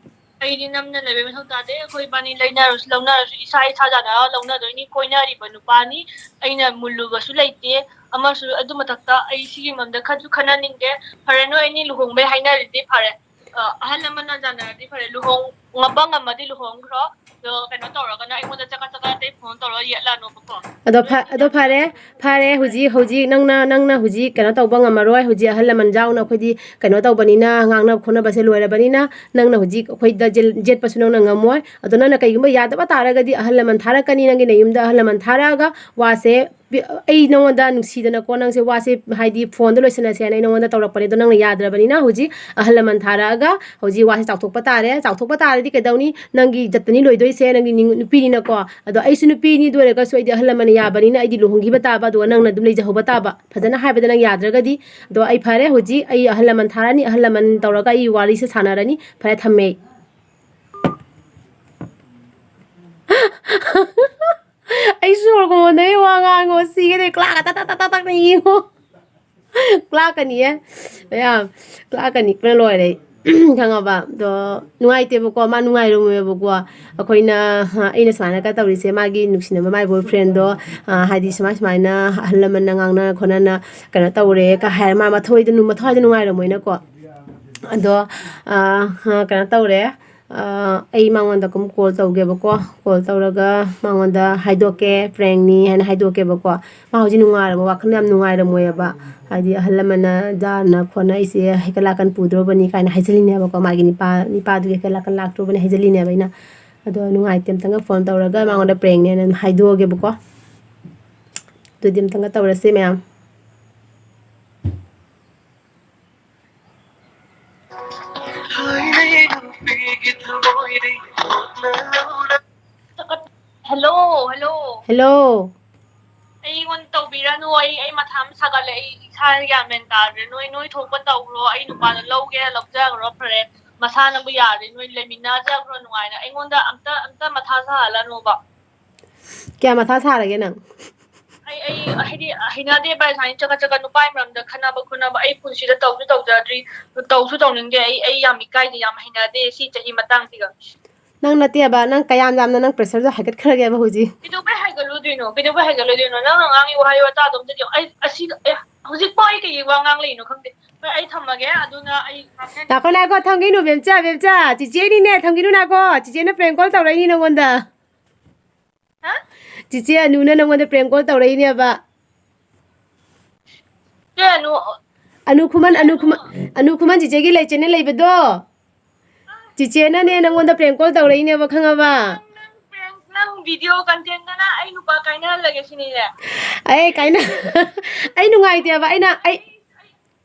ꯑꯩꯗꯤ ꯅꯝꯅ ꯂꯩꯕꯩ ꯃꯊꯧ ꯇꯥꯗꯦ꯫ ꯑꯩꯈꯣꯏ ꯏꯕꯥꯅꯤ ꯂꯩꯅꯔꯁꯨ ꯂꯧꯅꯔꯁꯨ ꯏꯁꯥ ꯏꯁꯥ ꯌꯥꯅꯔꯒ ꯂꯧꯅꯗꯣꯏꯅꯤ꯫ ꯀꯣꯏꯅꯔꯤꯕ ꯅꯨꯄꯥꯅꯤ꯫ ꯑꯩꯅ ꯃꯨꯜꯂꯨꯕꯁꯨ ꯂꯩꯇꯦ꯫ ꯑꯃꯁꯨ ꯑꯗꯨ ꯃꯊꯛꯇ ꯑꯩ ꯁꯤꯒꯤ ꯃꯔꯝꯗ ꯈꯟꯁꯨ ꯈꯟꯅꯅꯤꯡꯗꯦ꯫ ꯐꯔꯦ, ꯅꯣꯏ ꯑꯅꯤ ꯂꯨꯍꯣꯡꯕꯩ ꯍꯥꯏꯅꯔꯗꯤ ꯐꯔꯦ꯫ ꯑ, ꯑꯍꯜ ꯂꯃꯟꯅ ꯌꯥꯅꯔꯗꯤ ꯐꯔꯦ, ꯂꯨꯍꯣꯡꯕ ꯉꯝꯃꯗꯤ ꯂꯨꯍꯣꯡꯈ꯭ꯔꯣ, ꯑꯗꯣ ꯀꯩꯅꯣ ꯇꯧꯔꯒꯅ ꯑꯩꯉꯣꯟꯗ ꯆꯒꯠ ꯆꯒꯠ ꯑꯇꯩ ꯐꯣꯟ ꯇꯧꯔꯒ ꯌꯦꯠꯂꯅꯣꯕꯀꯣ꯫ ꯑꯗꯣ ꯐ-, ꯑꯗꯣ ꯐꯔꯦ, ꯐꯔꯦ, ꯍꯧꯖꯤꯛ, ꯍꯧꯖꯤꯛ ꯅꯪꯅ, ꯅꯪꯅ ꯍꯧꯖꯤꯛ ꯀꯩꯅꯣ ꯇꯧꯕ ꯉꯝꯃꯔꯣꯏ, ꯍꯧꯖꯤꯛ ꯑꯍꯜ ꯂꯃꯟ ꯌꯥꯎꯅ ꯑꯩꯈꯣꯏꯗꯤ ꯀꯩꯅꯣ ꯇꯧꯕꯅꯤꯅ, ꯉꯥꯡꯅꯕ ꯈꯣꯠꯅꯕꯁꯦ ꯂꯣꯏꯔꯕꯅꯤꯅ, ꯅꯪꯅ ꯍꯧꯖꯤꯛ ꯑꯩꯈꯣꯏꯗ ꯖꯦꯜ-, ꯌꯦꯠꯄꯁꯨ ꯅꯪꯅ ꯉꯝꯃꯣꯏ꯫ ꯑꯗꯣ ꯅꯪꯅ ꯀꯩꯒꯨꯝꯕ ꯌꯥꯗꯕ ꯇꯥꯔꯒꯗꯤ ꯑꯍꯜ ꯂꯃꯟ ꯊꯥꯔꯛꯀꯅꯤ, ꯅꯪꯒꯤ ꯅꯌꯨꯝꯗ ꯑꯍꯜ ꯂꯃꯟ ꯊꯥꯔꯛꯑꯒ ꯋꯥꯁꯦ ꯄꯤ-, ꯑꯩ ꯅꯉꯣꯟꯗ ꯅꯨꯡꯁꯤꯗꯅꯀꯣ, ꯅꯪꯁꯦ ꯋꯥꯁꯦ ꯍꯥꯏꯗꯤ ꯐꯣꯟꯗ ꯂꯣꯏꯁꯤꯟꯅꯁꯦ ꯍꯥꯏꯅ ꯑꯩ ꯅꯉꯣꯟꯗ ꯇꯧꯔꯛꯄꯅꯦ, ꯑꯗꯣ ꯅꯪꯅ ꯌꯥꯗ꯭ꯔꯕꯅꯤꯅ ꯍꯧꯖꯤꯛ ꯑꯍꯜ ꯂꯃꯟ ꯊꯥꯔꯛꯑꯒ ꯍꯧꯖꯤꯛ ꯋꯥꯁꯦ ꯆꯥꯎꯊꯣꯛꯄ ꯇꯥꯔꯦ꯫ ꯆꯥꯎꯊꯣꯛꯄ ꯇꯥꯔꯗꯤ ꯀꯩꯗꯧꯅꯤ? ꯅꯪꯒꯤ ꯏꯖꯠꯇꯅꯤ ꯂꯣꯏꯗꯣꯏꯁꯦ, ꯅꯪꯒꯤ ꯅꯤꯡ-, ꯅꯨꯄꯤꯅꯤꯅꯀꯣ꯫ ꯑꯗꯣ ꯑꯩꯁꯨ ꯅꯨꯄꯤꯅꯤ, ꯑꯗꯨ ꯑꯣꯏꯔꯒꯁꯨ ꯑꯩꯗꯤ ꯑꯍꯜ ꯂꯃꯟꯅ ꯌꯥꯕꯅꯤꯅ ꯑꯩꯗꯤ ꯂꯨꯍꯣꯡꯈꯤꯕ ꯇꯥꯕ, ꯑꯗꯨꯒ ꯅꯪꯅ ꯑꯗꯨꯝ ꯂꯩꯖꯍꯧꯕ ꯇꯥꯕ꯫ ꯐꯖꯅ ꯍꯥꯏꯕꯗ ꯅꯪ ꯌꯥꯗ꯭ꯔꯒꯗꯤ꯫ ꯑꯗꯣ ꯑꯩ ꯐꯔꯦ, ꯍꯧꯖꯤꯛ ꯑꯩ ꯑꯍꯜ ꯂꯃꯟ ꯊꯥꯔꯛꯑꯅꯤ, ꯑꯍꯜ ꯂꯃꯟ ꯇꯧꯔꯒ ꯑꯩ ꯋꯥꯔꯤꯁꯦ ꯁꯥꯟꯅꯔꯅꯤ꯫ ꯐꯔꯦ, ꯊꯝꯃꯦ ꯑꯩ꯫ ꯑꯩ ꯁꯣꯔ ꯍꯣꯟꯗꯒꯩ ꯋꯥ ꯉꯥꯡꯉꯣ, ꯁꯤꯒꯦ ꯇꯧꯏ꯫ ꯀ꯭ꯂꯥꯛꯀ ꯇꯛ ꯇꯛ ꯇꯛ ꯇꯛ ꯇꯛꯅ ꯌꯦꯡꯉꯣ꯫ ꯀ꯭ꯂꯥꯛꯀꯅꯤꯌꯦ ꯃꯌꯥꯝ, ꯀ꯭ꯂꯥꯛꯀꯅꯤ꯫ ꯄꯨꯔꯥ ꯂꯣꯏꯔꯦ ꯑꯩ꯫ ꯈꯪꯉꯕ? ꯑꯗꯣ ꯅꯨꯡꯉꯥꯏꯇꯦꯕꯀꯣ, ꯃꯥ ꯅꯨꯡꯉꯥꯏꯔꯝꯃꯣꯏꯕꯀꯣ꯫ ꯑꯩꯈꯣꯏꯅ, ꯑꯩꯅ ꯁꯨꯃꯥꯏꯅꯒ ꯇꯧꯔꯤꯁꯦ, ꯃꯥꯒꯤ ꯅꯨꯡꯁꯤꯅꯕ ꯃꯥꯏ boyfriendꯗꯣ, ꯑ, ꯍꯥꯏꯗꯤ ꯁꯨꯃꯥꯏ ꯁꯨꯃꯥꯏꯅ ꯑꯍꯜ ꯂꯃꯟꯅ ꯉꯥꯡꯅ ꯈꯣꯠꯅꯅ ꯀꯩꯅꯣ ꯇꯧꯔꯦ ꯀ ꯍꯥꯏꯔ ꯃꯥ ꯃꯊꯣꯏꯗ ꯅꯨ-, ꯃꯊ꯭ꯋꯥꯏꯗ ꯅꯨꯡꯉꯥꯏꯔꯝꯃꯣꯏꯅꯀꯣ꯫ ꯑꯗꯣ, ꯑ, ꯀꯩꯅꯣ ꯇꯧꯔꯦ꯫ ꯑ, ꯑꯩ ꯃꯉꯣꯟꯗ ꯀꯨꯝ call ꯇꯧꯒꯦꯕꯀꯣ꯫ Call ꯇꯧꯔꯒ ꯃꯉꯣꯟꯗ ꯍꯥꯏꯗꯣꯛꯀꯦ, prankꯅꯤ ꯍꯥꯏꯅ ꯍꯥꯏꯗꯣꯛꯀꯦꯕꯀꯣ꯫ ꯃꯥ ꯍꯧꯖꯤꯛ ꯅꯨꯡꯉꯥꯏꯔꯝꯃꯣꯏ, ꯋꯥꯈꯜ ꯌꯥꯝ ꯅꯨꯡꯉꯥꯏꯔꯝꯃꯣꯏꯌꯦꯕ꯫ ꯍꯥꯏꯗꯤ ꯑꯍꯜ ꯂꯃꯟꯅ ꯌꯥꯅ ꯈꯣꯠꯅ ꯑꯩꯁꯦ ꯍꯩꯀꯠ ꯂꯥꯛꯀꯟ ꯄꯨꯗ꯭ꯔꯣꯕꯅꯤ ꯀꯥꯏꯅ ꯍꯥꯏꯖꯤꯜꯂꯤꯅꯦꯕꯀꯣ꯫ ꯃꯥꯒꯤ ꯅꯤꯄꯥ-, ꯅꯤꯄꯥꯗꯨꯒꯤ ꯍꯩꯀꯠ ꯂꯥꯛꯀꯟ ꯂꯥꯛꯇ꯭ꯔꯣꯕꯅꯤ ꯍꯥꯏꯖꯤꯜꯂꯤꯅꯦꯕ ꯑꯩꯅ꯫ ꯑꯗꯣ ꯅꯨꯡꯉꯥꯏꯇꯦ, ꯑꯝꯇꯪꯒ phone ꯇꯧꯔꯒ ꯃꯉꯣꯟꯗ prankꯅꯦꯅ ꯑꯗꯨꯝ ꯍꯥꯏꯗꯣꯛꯑꯒꯦꯕꯀꯣ꯫ ꯑꯗꯨꯗꯤ ꯑꯝꯇꯪꯒ ꯇꯧꯔꯁꯦ ꯃꯌꯥꯝ꯫ Hello, hello꯫ Hello꯫ ꯑꯩꯉꯣꯟꯗ ꯇꯧꯕꯤꯔꯅꯨ, ꯑꯩ, ꯑꯩ ꯃꯊꯥ ꯑꯃ ꯁꯥꯒꯠꯂꯦ, ꯑꯩ ꯏꯁꯥ ꯒ꯭ꯌꯥꯟ ꯃꯦꯟ ꯇꯥꯗ꯭ꯔꯦ꯫ ꯅꯣꯏ, ꯅꯣꯏ ꯊꯣꯛꯄ ꯇꯧꯔꯣ, ꯑꯩ ꯅꯨꯄꯥꯗꯣ ꯂꯧꯒꯦꯔꯥ ꯂꯧꯖꯈ꯭ꯔꯣ ꯐꯔꯦ, ꯃꯁꯥꯅꯕꯨ ꯌꯥꯔꯗꯤ ꯅꯣꯏ ꯂꯩꯃꯤꯟꯅꯖꯈ꯭ꯔꯣ ꯅꯨꯡꯉꯥꯏꯅ, ꯑꯩꯉꯣꯟꯗ ꯑꯝꯇ, ꯑꯝꯇ ꯃꯊꯥ ꯁꯥꯍꯜꯂꯅꯣꯕ꯫ ꯀꯌꯥ ꯃꯊꯥ ꯁꯥꯔꯒꯦ ꯅꯪ? ꯑꯩ, ꯑꯩ ꯍꯥꯏꯗꯤ ꯍꯩꯅꯗꯦ ꯚꯥꯏ, ꯁꯨꯃꯥꯏꯅ ꯆꯒꯠ ꯆꯒꯠ ꯅꯨꯄꯥꯒꯤ ꯃꯔꯝꯗ ꯈꯠꯅꯕ ꯈꯣꯠꯅꯕ ꯑꯩ ꯄꯨꯟꯁꯤꯗ ꯇꯧꯁꯨ ꯇꯧꯖꯗ꯭ꯔꯤ, ꯇꯧꯁꯨ ꯇꯧꯅꯤꯡꯗꯦ꯫ ꯑꯩ, ꯑꯩ ꯌꯥꯝ ꯏꯀꯥꯏꯖꯩ, ꯌꯥꯝ ꯍꯩꯅꯗꯦ ꯁꯤ ꯆꯍꯤ ꯃꯇꯥꯡꯁꯤꯒ꯫ ꯅꯪ ꯅꯠꯇꯦꯕ, ꯅꯪ ꯀꯌꯥꯝ ꯌꯥꯝꯅ ꯅꯪ pressureꯗꯣ ꯍꯥꯏꯒꯠꯈ꯭ꯔꯒꯦꯕ ꯍꯧꯖꯤꯛ? ꯀꯩꯗꯧꯕꯩ ꯍꯥꯏꯒꯠꯂꯨꯗꯣꯏꯅꯣ? ꯀꯩꯗꯧꯕꯩ ꯍꯥꯏꯒꯠꯂꯣꯏꯗꯣꯏꯅꯣ? ꯅꯪꯅ ꯉꯥꯡꯉꯤ ꯋꯥꯍꯩ ꯋꯥꯇꯥꯗꯣ ꯑꯝꯇ ꯌꯦꯡꯉꯣ꯫ ꯑꯩ ꯑꯁꯤ, ꯑꯦ, ꯍꯧꯖꯤꯛꯐꯥꯎ ꯑꯩ ꯀꯩꯒꯤ ꯋꯥ ꯉꯥꯡꯂꯛꯏꯅꯣ ꯈꯪꯗꯦ꯫ ꯍꯣꯏ, ꯑꯩ ꯊꯝꯃꯒꯦ꯫ ꯑꯗꯨꯅ ꯑꯩ ꯉꯥꯡꯅꯅꯤꯡꯗꯦ꯫ ꯉꯥꯏꯈꯣ, ꯉꯥꯏꯈꯣ, ꯊꯝꯈꯤꯅꯨ, ꯕꯦꯝꯆꯥ, ꯕꯦꯝꯆꯥ꯫ ꯆꯤꯆꯦꯅꯤꯅꯦ, ꯊꯝꯈꯤꯅꯨ, ꯉꯥꯏꯈꯣ꯫ ꯆꯤꯆꯦꯅ prank call ꯇꯧꯔꯛꯏꯅꯤ ꯅꯪꯉꯣꯟꯗ꯫ ꯍꯥ? ꯆꯤꯆꯦ ꯑꯅꯨꯅ ꯅꯪꯉꯣꯟꯗ prank call ꯇꯧꯔꯛꯏꯅꯦꯕ꯫ ꯆꯦ ꯑꯅꯨ꯫ ꯑꯅꯨ ꯈꯨꯃꯟ, ꯑꯅꯨ ꯈꯨꯃꯟ, ꯑꯅꯨ ꯈꯨꯃꯟ ꯆꯤꯆꯦꯒꯤ ꯂꯩ, channel ꯂꯩꯕꯗꯣ꯫ ꯆꯤꯆꯦꯅꯅꯦ ꯅꯪꯉꯣꯟꯗ prank call ꯇꯧꯔꯛꯏꯅꯦꯕ, ꯈꯪꯉꯕ? ꯅꯪ, ꯅꯪ prank, ꯅꯪ video contentꯗꯅ ꯑꯩ ꯅꯨꯄꯥ ꯀꯥꯏꯅꯍꯜꯂꯒꯦ ꯁꯤꯅꯤꯅꯦ? ꯑꯩ ꯀꯥꯏꯅ-, ꯑꯩ ꯅꯨꯡꯉꯥꯏꯇꯦꯕ, ꯑꯩꯅ, ꯑꯩ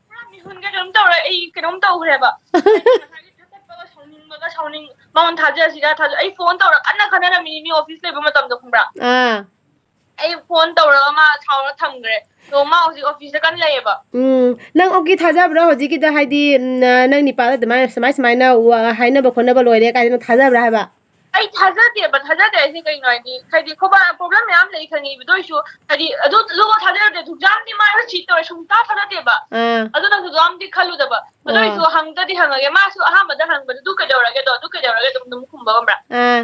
ꯄꯨꯔꯥ ꯃꯤꯍꯨꯟꯒ ꯀꯩꯅꯣꯝ ꯇꯧꯔꯦ, ꯑꯩ ꯀꯩꯅꯣꯝ ꯇꯧꯈ꯭ꯔꯦꯕ꯫ ꯑꯩ ꯉꯁꯥꯏꯗꯤ ꯊꯥꯒꯠꯄꯒ ꯁꯥꯎꯅꯤꯡꯕꯒ ꯁꯥꯎꯅꯤꯡ-, ꯃꯉꯣꯟ ꯊꯥꯖꯔꯁꯤꯔꯥ ꯊꯥꯖ-, ꯑꯩ phone ꯇꯧꯔ ꯀꯟꯅ ꯈꯟꯅꯔꯝꯃꯤꯅꯤ ꯃꯤ office ꯂꯩꯕ ꯃꯇꯝꯗ, ꯈꯪꯕ꯭ꯔꯥ? ꯑꯥ꯫ ꯑꯩ phone ꯇꯧꯔꯒ ꯃꯥ ꯁꯥꯎꯔ ꯊꯝꯈ꯭ꯔꯦ꯫ ꯑꯗꯣ ꯃꯥ ꯍꯧꯖꯤꯛ officeꯇ ꯀꯟꯅ ꯂꯩꯌꯦꯕ꯫ ꯎꯝ, ꯅꯪ okay ꯊꯥꯖꯕ꯭ꯔꯣ ꯍꯧꯖꯤꯛꯀꯤꯗꯣ? ꯍꯥꯏꯗꯤ, ꯎꯝ, ꯅ-, ꯅꯪ ꯅꯤꯄꯥꯗ ꯑꯗꯨꯃꯥꯏꯅ, ꯁꯨꯃꯥꯏ ꯁꯨꯃꯥꯏꯅ ꯋꯥ-, ꯍꯥꯏꯅꯕ ꯈꯣꯠꯅꯕ ꯂꯣꯏꯔꯦ ꯀꯥꯏꯅ ꯅꯪ ꯊꯥꯖꯕ꯭ꯔꯥ ꯍꯥꯏꯕ? ꯑꯩ ꯊꯥꯖꯗꯦꯕ, ꯊꯥꯖꯗꯦ ꯍꯥꯏꯁꯦ ꯀꯩꯅꯣ ꯍꯥꯏꯗꯤ, ꯍꯥꯏꯗꯤ ꯑꯩꯈꯣꯏ ꯕꯥ problem ꯃꯌꯥꯝ ꯂꯩ ꯈꯪꯉꯤꯕ, ꯑꯗꯨ ꯑꯣꯏꯁꯨ ꯍꯥꯏꯗꯤ ꯑꯗꯨ, ꯑꯗꯨꯐꯥꯎ ꯊꯥꯖꯔꯨꯗꯦ, ꯑꯗꯨꯛ ꯌꯥꯝꯗꯤ ꯃꯥ cheat ꯇꯧꯔꯦ ꯁꯨꯡꯊꯥ ꯊꯥꯖꯗꯦꯕ꯫ ꯑꯥ꯫ ꯑꯗꯨꯅꯁꯨ ꯑꯗꯨꯛ ꯌꯥꯝꯗꯤ ꯈꯜꯂꯨꯗꯕ꯫ ꯑꯗꯨ ꯑꯥ꯫ ꯑꯣꯏꯁꯨ ꯍꯪꯗꯗꯤ ꯍꯪꯉꯒꯦ, ꯃꯥꯁꯨ ꯑꯍꯥꯟꯕꯗ ꯍꯪꯕꯗ "ꯑꯗꯨ ꯀꯩꯗꯧꯔꯒꯦꯗꯣ? ꯑꯗꯨ ꯀꯩꯗꯧꯔꯒꯦ?" ꯑꯗꯨꯝ, ꯑꯗꯨꯝ ꯈꯨꯝꯕ ꯈꯪꯕ꯭ꯔꯥ? ꯑꯥ꯫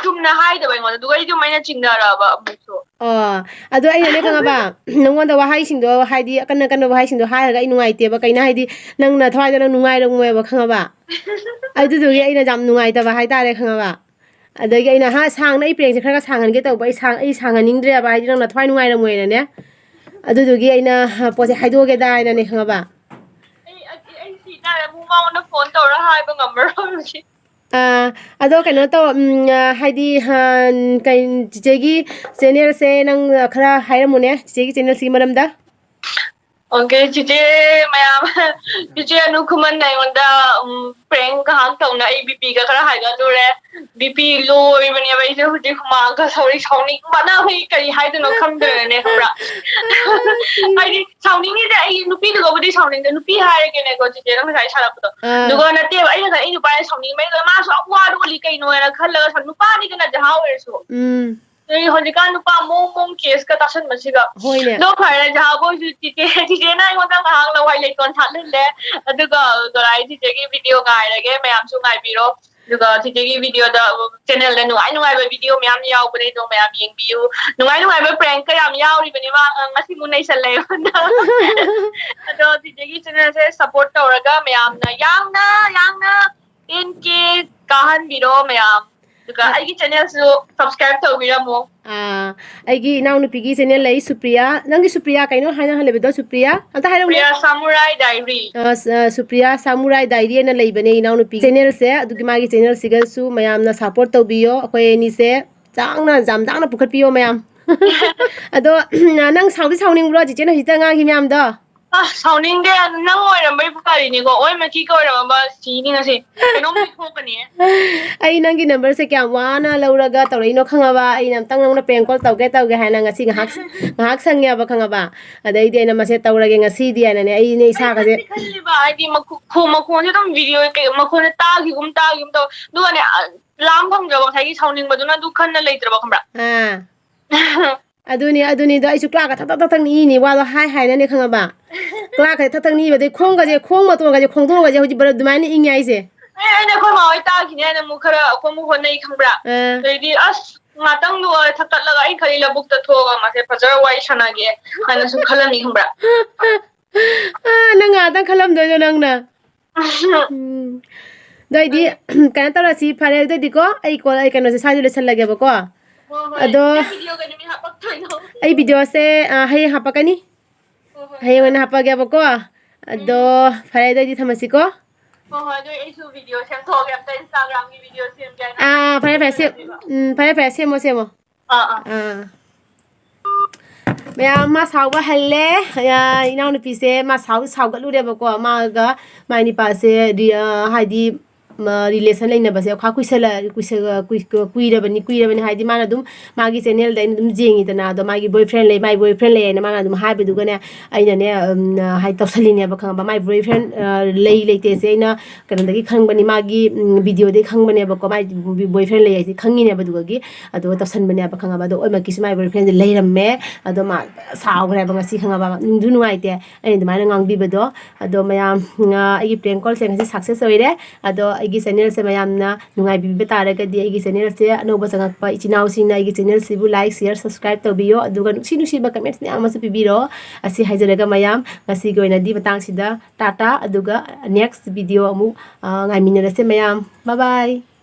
ꯆꯨꯝꯅ ꯍꯥꯏꯗꯕ ꯑꯩꯉꯣꯟꯗ, ꯑꯗꯨꯒ ꯑꯩ ꯑꯗꯨꯝ ꯑꯩꯅ ꯆꯤꯡꯅꯔꯛꯑꯕ ꯑꯃꯨꯛꯁꯨ꯫ ꯑꯣ, ꯑꯗꯣ ꯑꯩꯅꯅꯦ ꯈꯪꯉꯕ, ꯅꯪꯉꯣꯟꯗ ꯋꯥꯍꯩꯁꯤꯡꯗꯣ, ꯍꯥꯏꯗꯤ ꯑꯀꯟ ꯑꯀꯟꯕ ꯋꯥꯍꯩꯁꯤꯡꯗꯣ ꯍꯥꯏꯔꯒ ꯑꯩ ꯅꯨꯡꯉꯥꯏꯇꯦꯕ꯫ ꯀꯩꯅꯣ ꯍꯥꯏꯗꯤ, ꯅꯪ ꯅꯊꯋꯥꯏꯗꯣ ꯅꯪ ꯅꯨꯡꯉꯥꯏꯔꯝꯃꯣꯏꯕ, ꯈꯪꯉꯕ? ꯑꯗꯨꯗꯨꯒꯤ ꯑꯩꯅ ꯌꯥꯝ ꯅꯨꯡꯉꯥꯏꯇꯕ ꯍꯥꯏꯇꯥꯔꯦ, ꯈꯪꯉꯕ? ꯑꯗꯒꯤ ꯑꯩꯅ, ꯍꯥ, ꯁꯥꯡꯅ ꯑꯩ prankꯁꯦ ꯈꯔ ꯈꯔ ꯁꯥꯡꯍꯟꯒꯦ ꯇꯧꯕ, ꯑꯩ ꯁꯥꯡ-, ꯑꯩ ꯁꯥꯡꯍꯟꯅꯤꯡꯗ꯭ꯔꯦꯕ, ꯍꯥꯏꯗꯤ ꯅꯪ ꯅꯊꯋꯥꯏ ꯅꯨꯡꯉꯥꯏꯔꯝꯃꯣꯏꯅꯅꯦ꯫ ꯑꯗꯨꯗꯨꯒꯤ ꯑꯩꯅ, ꯍꯥ, ꯄꯣꯠꯁꯦ ꯍꯥꯏꯗꯣꯛꯑꯒꯦꯗꯥ ꯍꯥꯏꯅꯅꯦ, ꯈꯪꯉꯕ? ꯑꯩ, ꯑꯩ, ꯑꯩ ꯁꯤ ꯇꯥꯔꯦ, ꯑꯃꯨꯛ ꯃꯉꯣꯟꯗ phone ꯇꯧꯔ ꯍꯥꯏꯕ ꯉꯝꯃꯔꯣꯏ ꯍꯧꯖꯤꯛ꯫ ꯑꯥ, ꯑꯗꯣ ꯀꯩꯅꯣ ꯇꯧ, ꯎꯝ, ꯑ, ꯍꯥꯏꯗꯤ, ꯑ, ꯀꯩ, ꯆꯤꯆꯦꯒꯤ channelꯁꯦ ꯅꯪ ꯈꯔ ꯍꯥꯏꯔꯝꯃꯨꯅꯦ, ꯆꯤꯆꯦꯒꯤ channelꯁꯤꯒꯤ ꯃꯔꯝꯗ꯫ Okay, ꯆꯤꯆꯦ ꯃꯌꯥꯝ, ꯆꯤꯆꯦ ꯑꯅꯨ ꯈꯨꯃꯟꯅ ꯑꯩꯉꯣꯟꯗ, ꯎꯝ, prank ꯉꯥꯏꯍꯥꯛ ꯇꯧꯅ ꯑꯩ BPꯒ ꯈꯔ ꯍꯥꯏꯒꯠꯂꯨꯔꯦ꯫ BP low ꯑꯣꯏꯕꯅꯦꯕ ꯑꯩꯁꯦ ꯍꯧꯖꯤꯛ ꯍꯨꯃꯥꯡꯒ ꯁꯧꯔꯤ, ꯁꯥꯎꯅꯤꯡꯕꯅ ꯑꯩ ꯀꯔꯤ ꯍꯥꯏꯗꯣꯏꯅꯣ ꯈꯪꯗ꯭ꯔꯦꯅꯦ, ꯈꯪꯕ꯭ꯔꯥ? ꯍꯥꯏꯗꯤ ꯁꯥꯎꯅꯤꯡꯉꯤꯁꯦ ꯑꯩ ꯅꯨꯄꯤꯗꯨꯒꯕꯨꯗꯤ ꯁꯥꯎꯅꯤꯡꯗꯦ, ꯅꯨꯄꯤ ꯍꯥꯏꯔꯒꯦꯅꯦꯀꯣ ꯆꯤꯆꯦꯅ ꯉꯁꯥꯏ ꯁꯥꯔꯛꯄꯗꯣ꯫ ꯑꯥ꯫ ꯑꯗꯨꯒ ꯅꯠꯇꯦꯕ, ꯑꯩ ꯉꯁꯥꯏ ꯑꯩ ꯅꯨꯄꯥ ꯁꯥꯎꯅꯤꯡꯕꯩ ꯃꯥꯁꯨ ꯑꯋꯥ ꯂꯣꯜꯂꯤ ꯀꯩꯅꯣ ꯍꯥꯏꯅ ꯈꯜꯂꯒ ꯁꯥꯎ-, ꯅꯨꯄꯥꯅꯤꯗꯅ ꯖꯍꯥ ꯑꯣꯏꯔꯁꯨ꯫ ꯎꯝ꯫ ꯑꯗꯨꯒꯤ ꯍꯧꯖꯤꯛꯀꯥꯟ ꯅꯨꯄꯥ ꯃꯑꯣꯡ ꯃꯑꯣꯡ caseꯀ ꯇꯥꯁꯟꯕꯁꯤꯒ꯫ ꯍꯣꯏꯅꯦ꯫ ꯑꯗꯣ ꯐꯔꯦ, ꯖꯍꯥꯕꯨ ꯍꯧꯖꯤꯛ ꯆꯤꯆꯦ, ꯆꯤꯆꯦꯅ ꯑꯩꯉꯣꯟꯗ ꯉꯥꯏꯍꯥꯛ ꯂꯋꯥꯏ ꯂꯩꯇꯣꯟ ꯊꯥꯜꯍꯜꯂꯦ꯫ ꯑꯗꯨꯒ ꯒꯣꯔꯥꯏ ꯆꯤꯆꯦꯒꯤ video ꯉꯥꯏꯔꯒꯦ, ꯃꯌꯥꯝꯁꯨ ꯉꯥꯏꯕꯤꯔꯣ꯫ ꯑꯗꯨꯒ ꯆꯤꯆꯦꯒꯤ ꯚꯤꯗꯤꯑꯣꯗ, ꯆꯦꯅꯦꯜꯗ ꯅꯨꯡꯉꯥꯏ ꯅꯨꯡꯉꯥꯏꯕ ꯚꯤꯗꯤꯑꯣ ꯃꯌꯥꯝ ꯌꯥꯎꯕꯅꯦ, ꯑꯗꯣ ꯃꯌꯥꯝ ꯌꯦꯡꯕꯤꯌꯨ꯫ ꯅꯨꯡꯉꯥꯏ ꯅꯨꯡꯉꯥꯏꯕ ꯄ꯭ꯔꯦꯡꯀ ꯌꯥꯝ ꯌꯥꯎꯔꯤꯕꯅꯦ ꯃꯥ, ꯑ, ꯉꯁꯤꯃꯨꯛ ꯅꯩꯁꯜꯂꯦ ꯑꯩꯉꯣꯟꯗ꯫ ꯑꯗꯣ ꯆꯤꯆꯦꯒꯤ ꯆꯦꯅꯦꯜꯁꯦ ꯁꯞꯄꯣꯔꯠ ꯇꯧꯔꯒ ꯃꯌꯥꯝꯅ ꯌꯥꯝꯅ ꯌꯥꯝꯅ ꯇꯦꯟ ꯀꯦ ꯀꯥꯍꯟꯕꯤꯔꯣ ꯃꯌꯥꯝ꯫ ꯑꯗꯨꯒ ꯑ- ꯑꯩꯒꯤ ꯆꯦꯅꯦꯜꯁꯨ ꯁꯕꯁꯀ꯭ꯔꯥꯏꯕ ꯇꯧꯕꯤꯔꯝꯃꯣ꯫ ꯑꯥ, ꯑꯩꯒꯤ ꯏꯅꯥꯎꯅꯨꯄꯤꯒꯤ ꯆꯦꯅꯦꯜ ꯂꯩ, ꯁꯨꯄ꯭ꯔꯤꯌꯥ꯫ ꯅꯪꯒꯤ ꯁꯨꯄ꯭ꯔꯤꯌꯥ ꯀꯩꯅꯣ ꯍꯥꯏꯅ ꯍꯜꯂꯤꯕꯗꯣ, ꯁꯨꯄ꯭ꯔꯤꯌꯥ? ꯑꯝꯇ ꯍꯥꯏꯔꯛꯎꯅꯦ꯫ ꯁꯨꯄ꯭ꯔꯤꯌꯥ ꯁꯥꯃꯨꯔꯥꯏ ꯗꯥꯏꯔꯤ꯫ ꯑ, ꯁ-, ꯑ, ꯁꯨꯄ꯭ꯔꯤꯌꯥ ꯁꯥꯃꯨꯔꯥꯏ ꯗꯥꯏꯔꯤ ꯑꯅ ꯂꯩꯕꯅꯦ ꯏꯅꯥꯎꯅꯨꯄꯤ ꯆꯦꯅꯦꯜꯁꯦ꯫ ꯑꯗꯨꯒꯤ ꯃꯥꯒꯤ ꯆꯦꯅꯦꯜꯁꯤꯒꯁꯨ ꯃꯌꯥꯝꯅ ꯁꯞꯄꯣꯔꯠ ꯇꯧꯕꯤꯌꯣ꯫ ꯑꯩꯈꯣꯏ ꯑꯅꯤꯁꯦ ꯆꯥꯎꯅ, ꯌꯥꯝ ꯆꯥꯎꯅ ꯄꯨꯈꯠꯄꯤꯌꯣ ꯃꯌꯥꯝ꯫ ꯑꯗꯣ, ꯅꯪ ꯁꯥꯎꯗꯤ ꯁꯥꯎꯅꯤꯡꯕ꯭ꯔꯣ ꯆꯤꯆꯦꯅ ꯍꯧꯖꯤꯛꯇ ꯉꯥꯡꯈꯤ ꯃꯌꯥꯝꯗꯣ? ꯑ, ꯁꯥꯎꯅꯤꯡꯗꯦ꯫ ꯅꯪ ꯑꯣꯏꯔꯝꯕꯩ ꯐꯔꯤꯅꯤꯀꯣ, ꯑꯣꯏ ꯃꯊꯤꯒ ꯑꯣꯏꯔꯝꯃꯕ ꯁꯤꯅꯤ ꯉꯁꯤ꯫ ꯀꯩꯅꯣꯝꯗꯤ ꯊꯣꯛꯀꯅꯤ꯫ ꯑꯩ ꯅꯪꯒꯤ ꯅꯝꯕꯔꯁꯦ ꯀꯌꯥꯝ ꯋꯥꯅ ꯂꯧꯔꯒ ꯇꯧꯔꯛꯏꯅꯣ ꯈꯪꯉꯕ? ꯑꯩꯅ ꯑꯝꯇꯪ ꯅꯪꯅ ꯄ꯭ꯔꯦꯡ ꯀꯣꯜ ꯇꯧꯒꯦ ꯇꯧꯒꯦ ꯍꯥꯏꯅ ꯉꯁꯤ ꯉꯥꯏꯍꯥꯛ, ꯉꯥꯏꯍꯥꯛ ꯁꯪꯉꯦꯕ ꯈꯪꯉꯕ? ꯑꯗꯩꯗꯤ ꯑꯩꯅ ꯃꯁꯦ ꯇꯧꯔꯒꯦ ꯉꯁꯤꯗꯤ ꯍꯥꯏꯅꯅꯦ, ꯑꯩꯅꯦ ꯑꯩ ꯏꯁꯥꯒꯁꯦ ꯈꯟꯗꯤ ꯈꯜꯂꯤꯕ, ꯍꯥꯏꯗꯤ ꯃꯈꯣ-, ꯈꯣ-, ꯃꯈꯣꯟꯁꯦ ꯑꯗꯨꯝ ꯚꯤꯗꯤꯑꯣ ꯀꯩ-, ꯃꯈꯣꯟꯁꯦ ꯇꯥꯈꯤꯒꯨꯝ ꯇꯥꯈꯤꯒꯨꯝ ꯇꯧ꯫ ꯑꯗꯨꯒꯅꯦ, ꯑ, ꯂꯥꯝ ꯐꯪꯗ꯭ꯔꯕ ꯉꯁꯥꯏꯒꯤ ꯁꯥꯎꯅꯤꯡꯕꯗꯨꯅ ꯑꯗꯨ ꯈꯟꯅ ꯂꯩꯇ꯭ꯔꯕ, ꯈꯪꯕ꯭ꯔꯥ? ꯑꯥ꯫ ꯑꯗꯨꯅꯤ, ꯑꯗꯨꯅꯤꯗꯣ ꯑꯩꯁꯨ ꯀ꯭ꯂꯥꯛꯀ ꯊꯛ ꯊꯛ ꯊꯛ ꯊꯛ ꯅꯤꯛꯏꯅꯤ, ꯋꯥꯗꯣ ꯍꯥꯏ ꯍꯥꯏꯅꯅꯦ ꯈꯪꯉꯕ? ꯀ꯭ꯂꯥꯛꯀꯁꯦ ꯊꯛ ꯊꯛ ꯅꯤꯛꯏꯕꯗꯩ ꯈꯣꯡꯒꯁꯦ, ꯈꯣꯡ ꯃꯇꯣꯟꯒꯁꯦ, ꯈꯣꯡꯗꯣꯟꯒꯁꯦ ꯍꯧꯖꯤꯛ ꯕꯔ-, ꯑꯗꯨꯃꯥꯏꯅ ꯏꯪꯉꯦ ꯍꯥꯏꯁꯦ꯫ ꯑꯦ, ꯑꯩꯅ ꯑꯩꯈꯣꯏ ꯃꯥ ꯍꯣꯏ ꯇꯥꯈꯤꯅꯤ ꯍꯥꯏꯅ ꯑꯃꯨꯛ ꯈꯔ ꯑꯀꯣꯟꯕ ꯍꯣꯠꯅꯩ ꯈꯪꯕ꯭ꯔꯥ? ꯑꯥ꯫ ꯑꯗꯩꯗꯤ ꯑꯁ ꯉꯥꯛꯇꯪꯗꯣ ꯊꯛꯀꯠꯂꯒ ꯑꯩ ꯈꯜꯂꯤ ꯂꯧꯕꯨꯛꯇ ꯊꯣꯛꯑꯒ ꯃꯥꯁꯦ ꯐꯖꯅ ꯋꯥꯔꯤ ꯁꯥꯟꯅꯒꯦ ꯍꯥꯏꯅ ꯁꯨꯝ ꯈꯜꯂꯝꯃꯤ ꯈꯪꯕ꯭ꯔꯥ? ꯑꯥ, ꯅꯪ ꯉꯥꯛꯇꯪ ꯈꯜꯂꯝꯗꯣꯏꯗꯣ ꯅꯪꯅ꯫ ꯎꯝ꯫ ꯑꯗꯣ ꯑꯩꯗꯤ ꯀꯩꯅꯣ ꯇꯧꯔꯁꯤ, ꯐꯔꯦ ꯑꯗꯨꯗꯤꯀꯣ, ꯑꯩ ꯀꯣꯜ, ꯑꯩ ꯀꯩꯅꯣꯁꯦ ꯁ꯭ꯋꯥꯏꯗ ꯂꯣꯏꯁꯤꯜꯂꯒꯦꯕꯀꯣ꯫ ꯍꯣꯏ, ꯍꯣꯏ꯫ ꯑꯗꯣ ꯅꯪ ꯚꯤꯗꯤꯑꯣ ꯀꯩ ꯅꯨꯃꯤꯠ ꯍꯥꯄꯛꯇꯣꯏꯅꯣ? ꯑꯩ ꯚꯤꯗꯤꯑꯣꯁꯦ, ꯑ, ꯍꯌꯦꯡ ꯍꯥꯄꯛꯀꯅꯤ꯫ ꯍꯣꯏ, ꯍꯣꯏ, ꯍꯌꯦꯡ ꯑꯣꯏꯅ ꯍꯣꯏ꯫ ꯍꯥꯄꯛꯑꯒꯦꯕꯀꯣ꯫ ꯑꯗꯣ ꯎꯝ꯫ ꯐꯔꯦ ꯑꯗꯨꯗꯤ ꯊꯝꯃꯁꯤꯀꯣ꯫ ꯍꯣꯏ, ꯍꯣꯏ, ꯑꯗꯨ ꯑꯩꯁꯨ ꯚꯤꯗꯤꯑꯣ ꯁꯦꯝꯗꯣꯛꯑꯒꯦ ꯑꯝꯇ Instagram-ꯒꯤ ꯚꯤꯗꯤꯑꯣ ꯁꯦꯝꯒꯦ ꯍꯥꯏꯅ꯫ ꯑꯥ, ꯐꯔꯦ, ꯐꯔꯦ, ꯁꯦꯝ-, ꯎꯝ, ꯐꯔꯦ, ꯐꯔꯦ, ꯁꯦꯝꯃꯣ, ꯁꯦꯝꯃꯣ꯫ ꯑꯥ, ꯑꯥ꯫ ꯑꯥ꯫ ꯃꯌꯥꯝ, ꯃꯥ ꯁꯥꯎꯕ ꯍꯜꯂꯦ꯫ ꯑ, ꯏꯅꯥꯎꯅꯨꯄꯤꯁꯦ ꯃꯥ ꯁꯥꯎ-, ꯁꯥꯎꯒꯠꯂꯨꯔꯦꯕꯀꯣ꯫ ꯃꯥꯒ ꯃꯥꯏ ꯅꯨꯄꯥꯁꯦ ꯔꯤ-, ꯑ, ꯍꯥꯏꯗꯤ, ꯃ-, relation ꯂꯩꯅꯕꯁꯦ ꯈ꯭ꯋꯥꯏ ꯀꯨꯏꯁꯜꯂ-, ꯀꯨꯏꯁꯜ-, ꯀꯨꯏ-, ꯀꯨꯏꯔꯕꯅꯤ, ꯀꯨꯏꯔꯕꯅꯤ ꯍꯥꯏꯗꯤ ꯃꯥꯅ ꯑꯗꯨꯝ ꯃꯥꯒꯤ channel-ꯗ ꯑꯩꯅ ꯑꯗꯨꯝ ꯌꯦꯡꯉꯤꯗꯅ, ꯑꯗꯣ ꯃꯥꯒꯤ boyfriend ꯂꯩ, ꯃꯥꯒꯤ boyfriend ꯂꯩ ꯍꯥꯏꯅ ꯃꯥꯅ ꯑꯗꯨꯝ ꯍꯥꯏꯕꯗꯨꯒꯅꯦ, ꯑꯩꯅꯅꯦ, ꯎꯝ, ꯍꯥꯏꯗꯤ ꯇꯧꯁꯜꯂꯤꯅꯦꯕ, ꯈꯪꯉꯕ? ꯃꯥꯏ boyfriend, ꯑ, ꯂꯩ ꯂꯩꯇꯦꯁꯦ ꯑꯩꯅ ꯀꯩꯅꯣꯗꯒꯤ ꯈꯪꯕꯅꯤ, ꯃꯥꯒꯤ, ꯎꯝ, video-ꯗꯒꯤ ꯈꯪꯕꯅꯦꯕꯀꯣ, ꯃꯥꯏ boyfriend ꯂꯩ ꯍꯥꯏꯁꯦ ꯈꯪꯉꯤꯅꯦꯕ ꯑꯗꯨꯗꯒꯤ꯫ ꯑꯗꯨꯒ ꯇꯧꯁꯟꯕꯅꯦꯕ, ꯈꯪꯉꯕ? ꯑꯗꯣ ꯑꯣꯏꯃꯛꯀꯤꯁꯨ ꯃꯥꯏ boyfriend-ꯁꯦ ꯂꯩꯔꯝꯃꯦ꯫ ꯑꯗꯣ ꯃꯥ ꯁꯥꯎꯈ꯭ꯔꯦꯕ ꯉꯁꯤ, ꯈꯪꯉꯕ? ꯅꯨꯡꯁꯨ ꯅꯨꯡꯉꯥꯏꯇꯦ ꯑꯩꯅ ꯑꯗꯨꯃꯥꯏꯅ ꯉꯥꯡꯕꯤꯕꯗꯣ꯫ ꯑꯗꯣ ꯃꯌꯥꯝ, ꯉꯥ-, ꯑꯩꯒꯤ prank call-ꯁꯦ ꯉꯁꯤ success ꯑꯣꯏꯔꯦ꯫ ꯑꯗꯣ ꯑꯩꯒꯤ ꯆꯦꯅꯦꯜꯁꯦ ꯃꯌꯥꯝꯅ ꯅꯨꯡꯉꯥꯏꯕꯤꯕ ꯇꯥꯔꯒꯗꯤ, ꯑꯩꯒꯤ ꯆꯦꯅꯦꯜꯁꯦ ꯑꯅꯧꯕ ꯆꯪꯉꯛꯄ ꯏꯆꯤꯟ ꯏꯅꯥꯎꯁꯤꯡꯅ ꯑꯩꯒꯤ ꯆꯦꯅꯦꯜꯁꯤꯕꯨ like, share, subscribe ꯇꯧꯕꯤꯌꯣ꯫ ꯑꯗꯨꯒ ꯅꯨꯡꯁꯤ ꯅꯨꯡꯁꯤꯕ comments ꯃꯌꯥꯝ ꯑꯃꯁꯨ ꯄꯤꯕꯤꯔꯣ꯫ ꯑꯁꯤ ꯍꯥꯏꯖꯔꯒ ꯃꯌꯥꯝ, ꯉꯁꯤꯒꯤ ꯑꯣꯏꯅꯗꯤ ꯃꯇꯥꯡꯁꯤꯗ ꯇꯥꯇꯥ꯫ ꯑꯗꯨꯒ next video ꯑꯃꯨꯛ, ꯑ, ꯉꯥꯏꯃꯤꯟꯅꯔꯁꯦ ꯃꯌꯥꯝ꯫ Bye bye꯫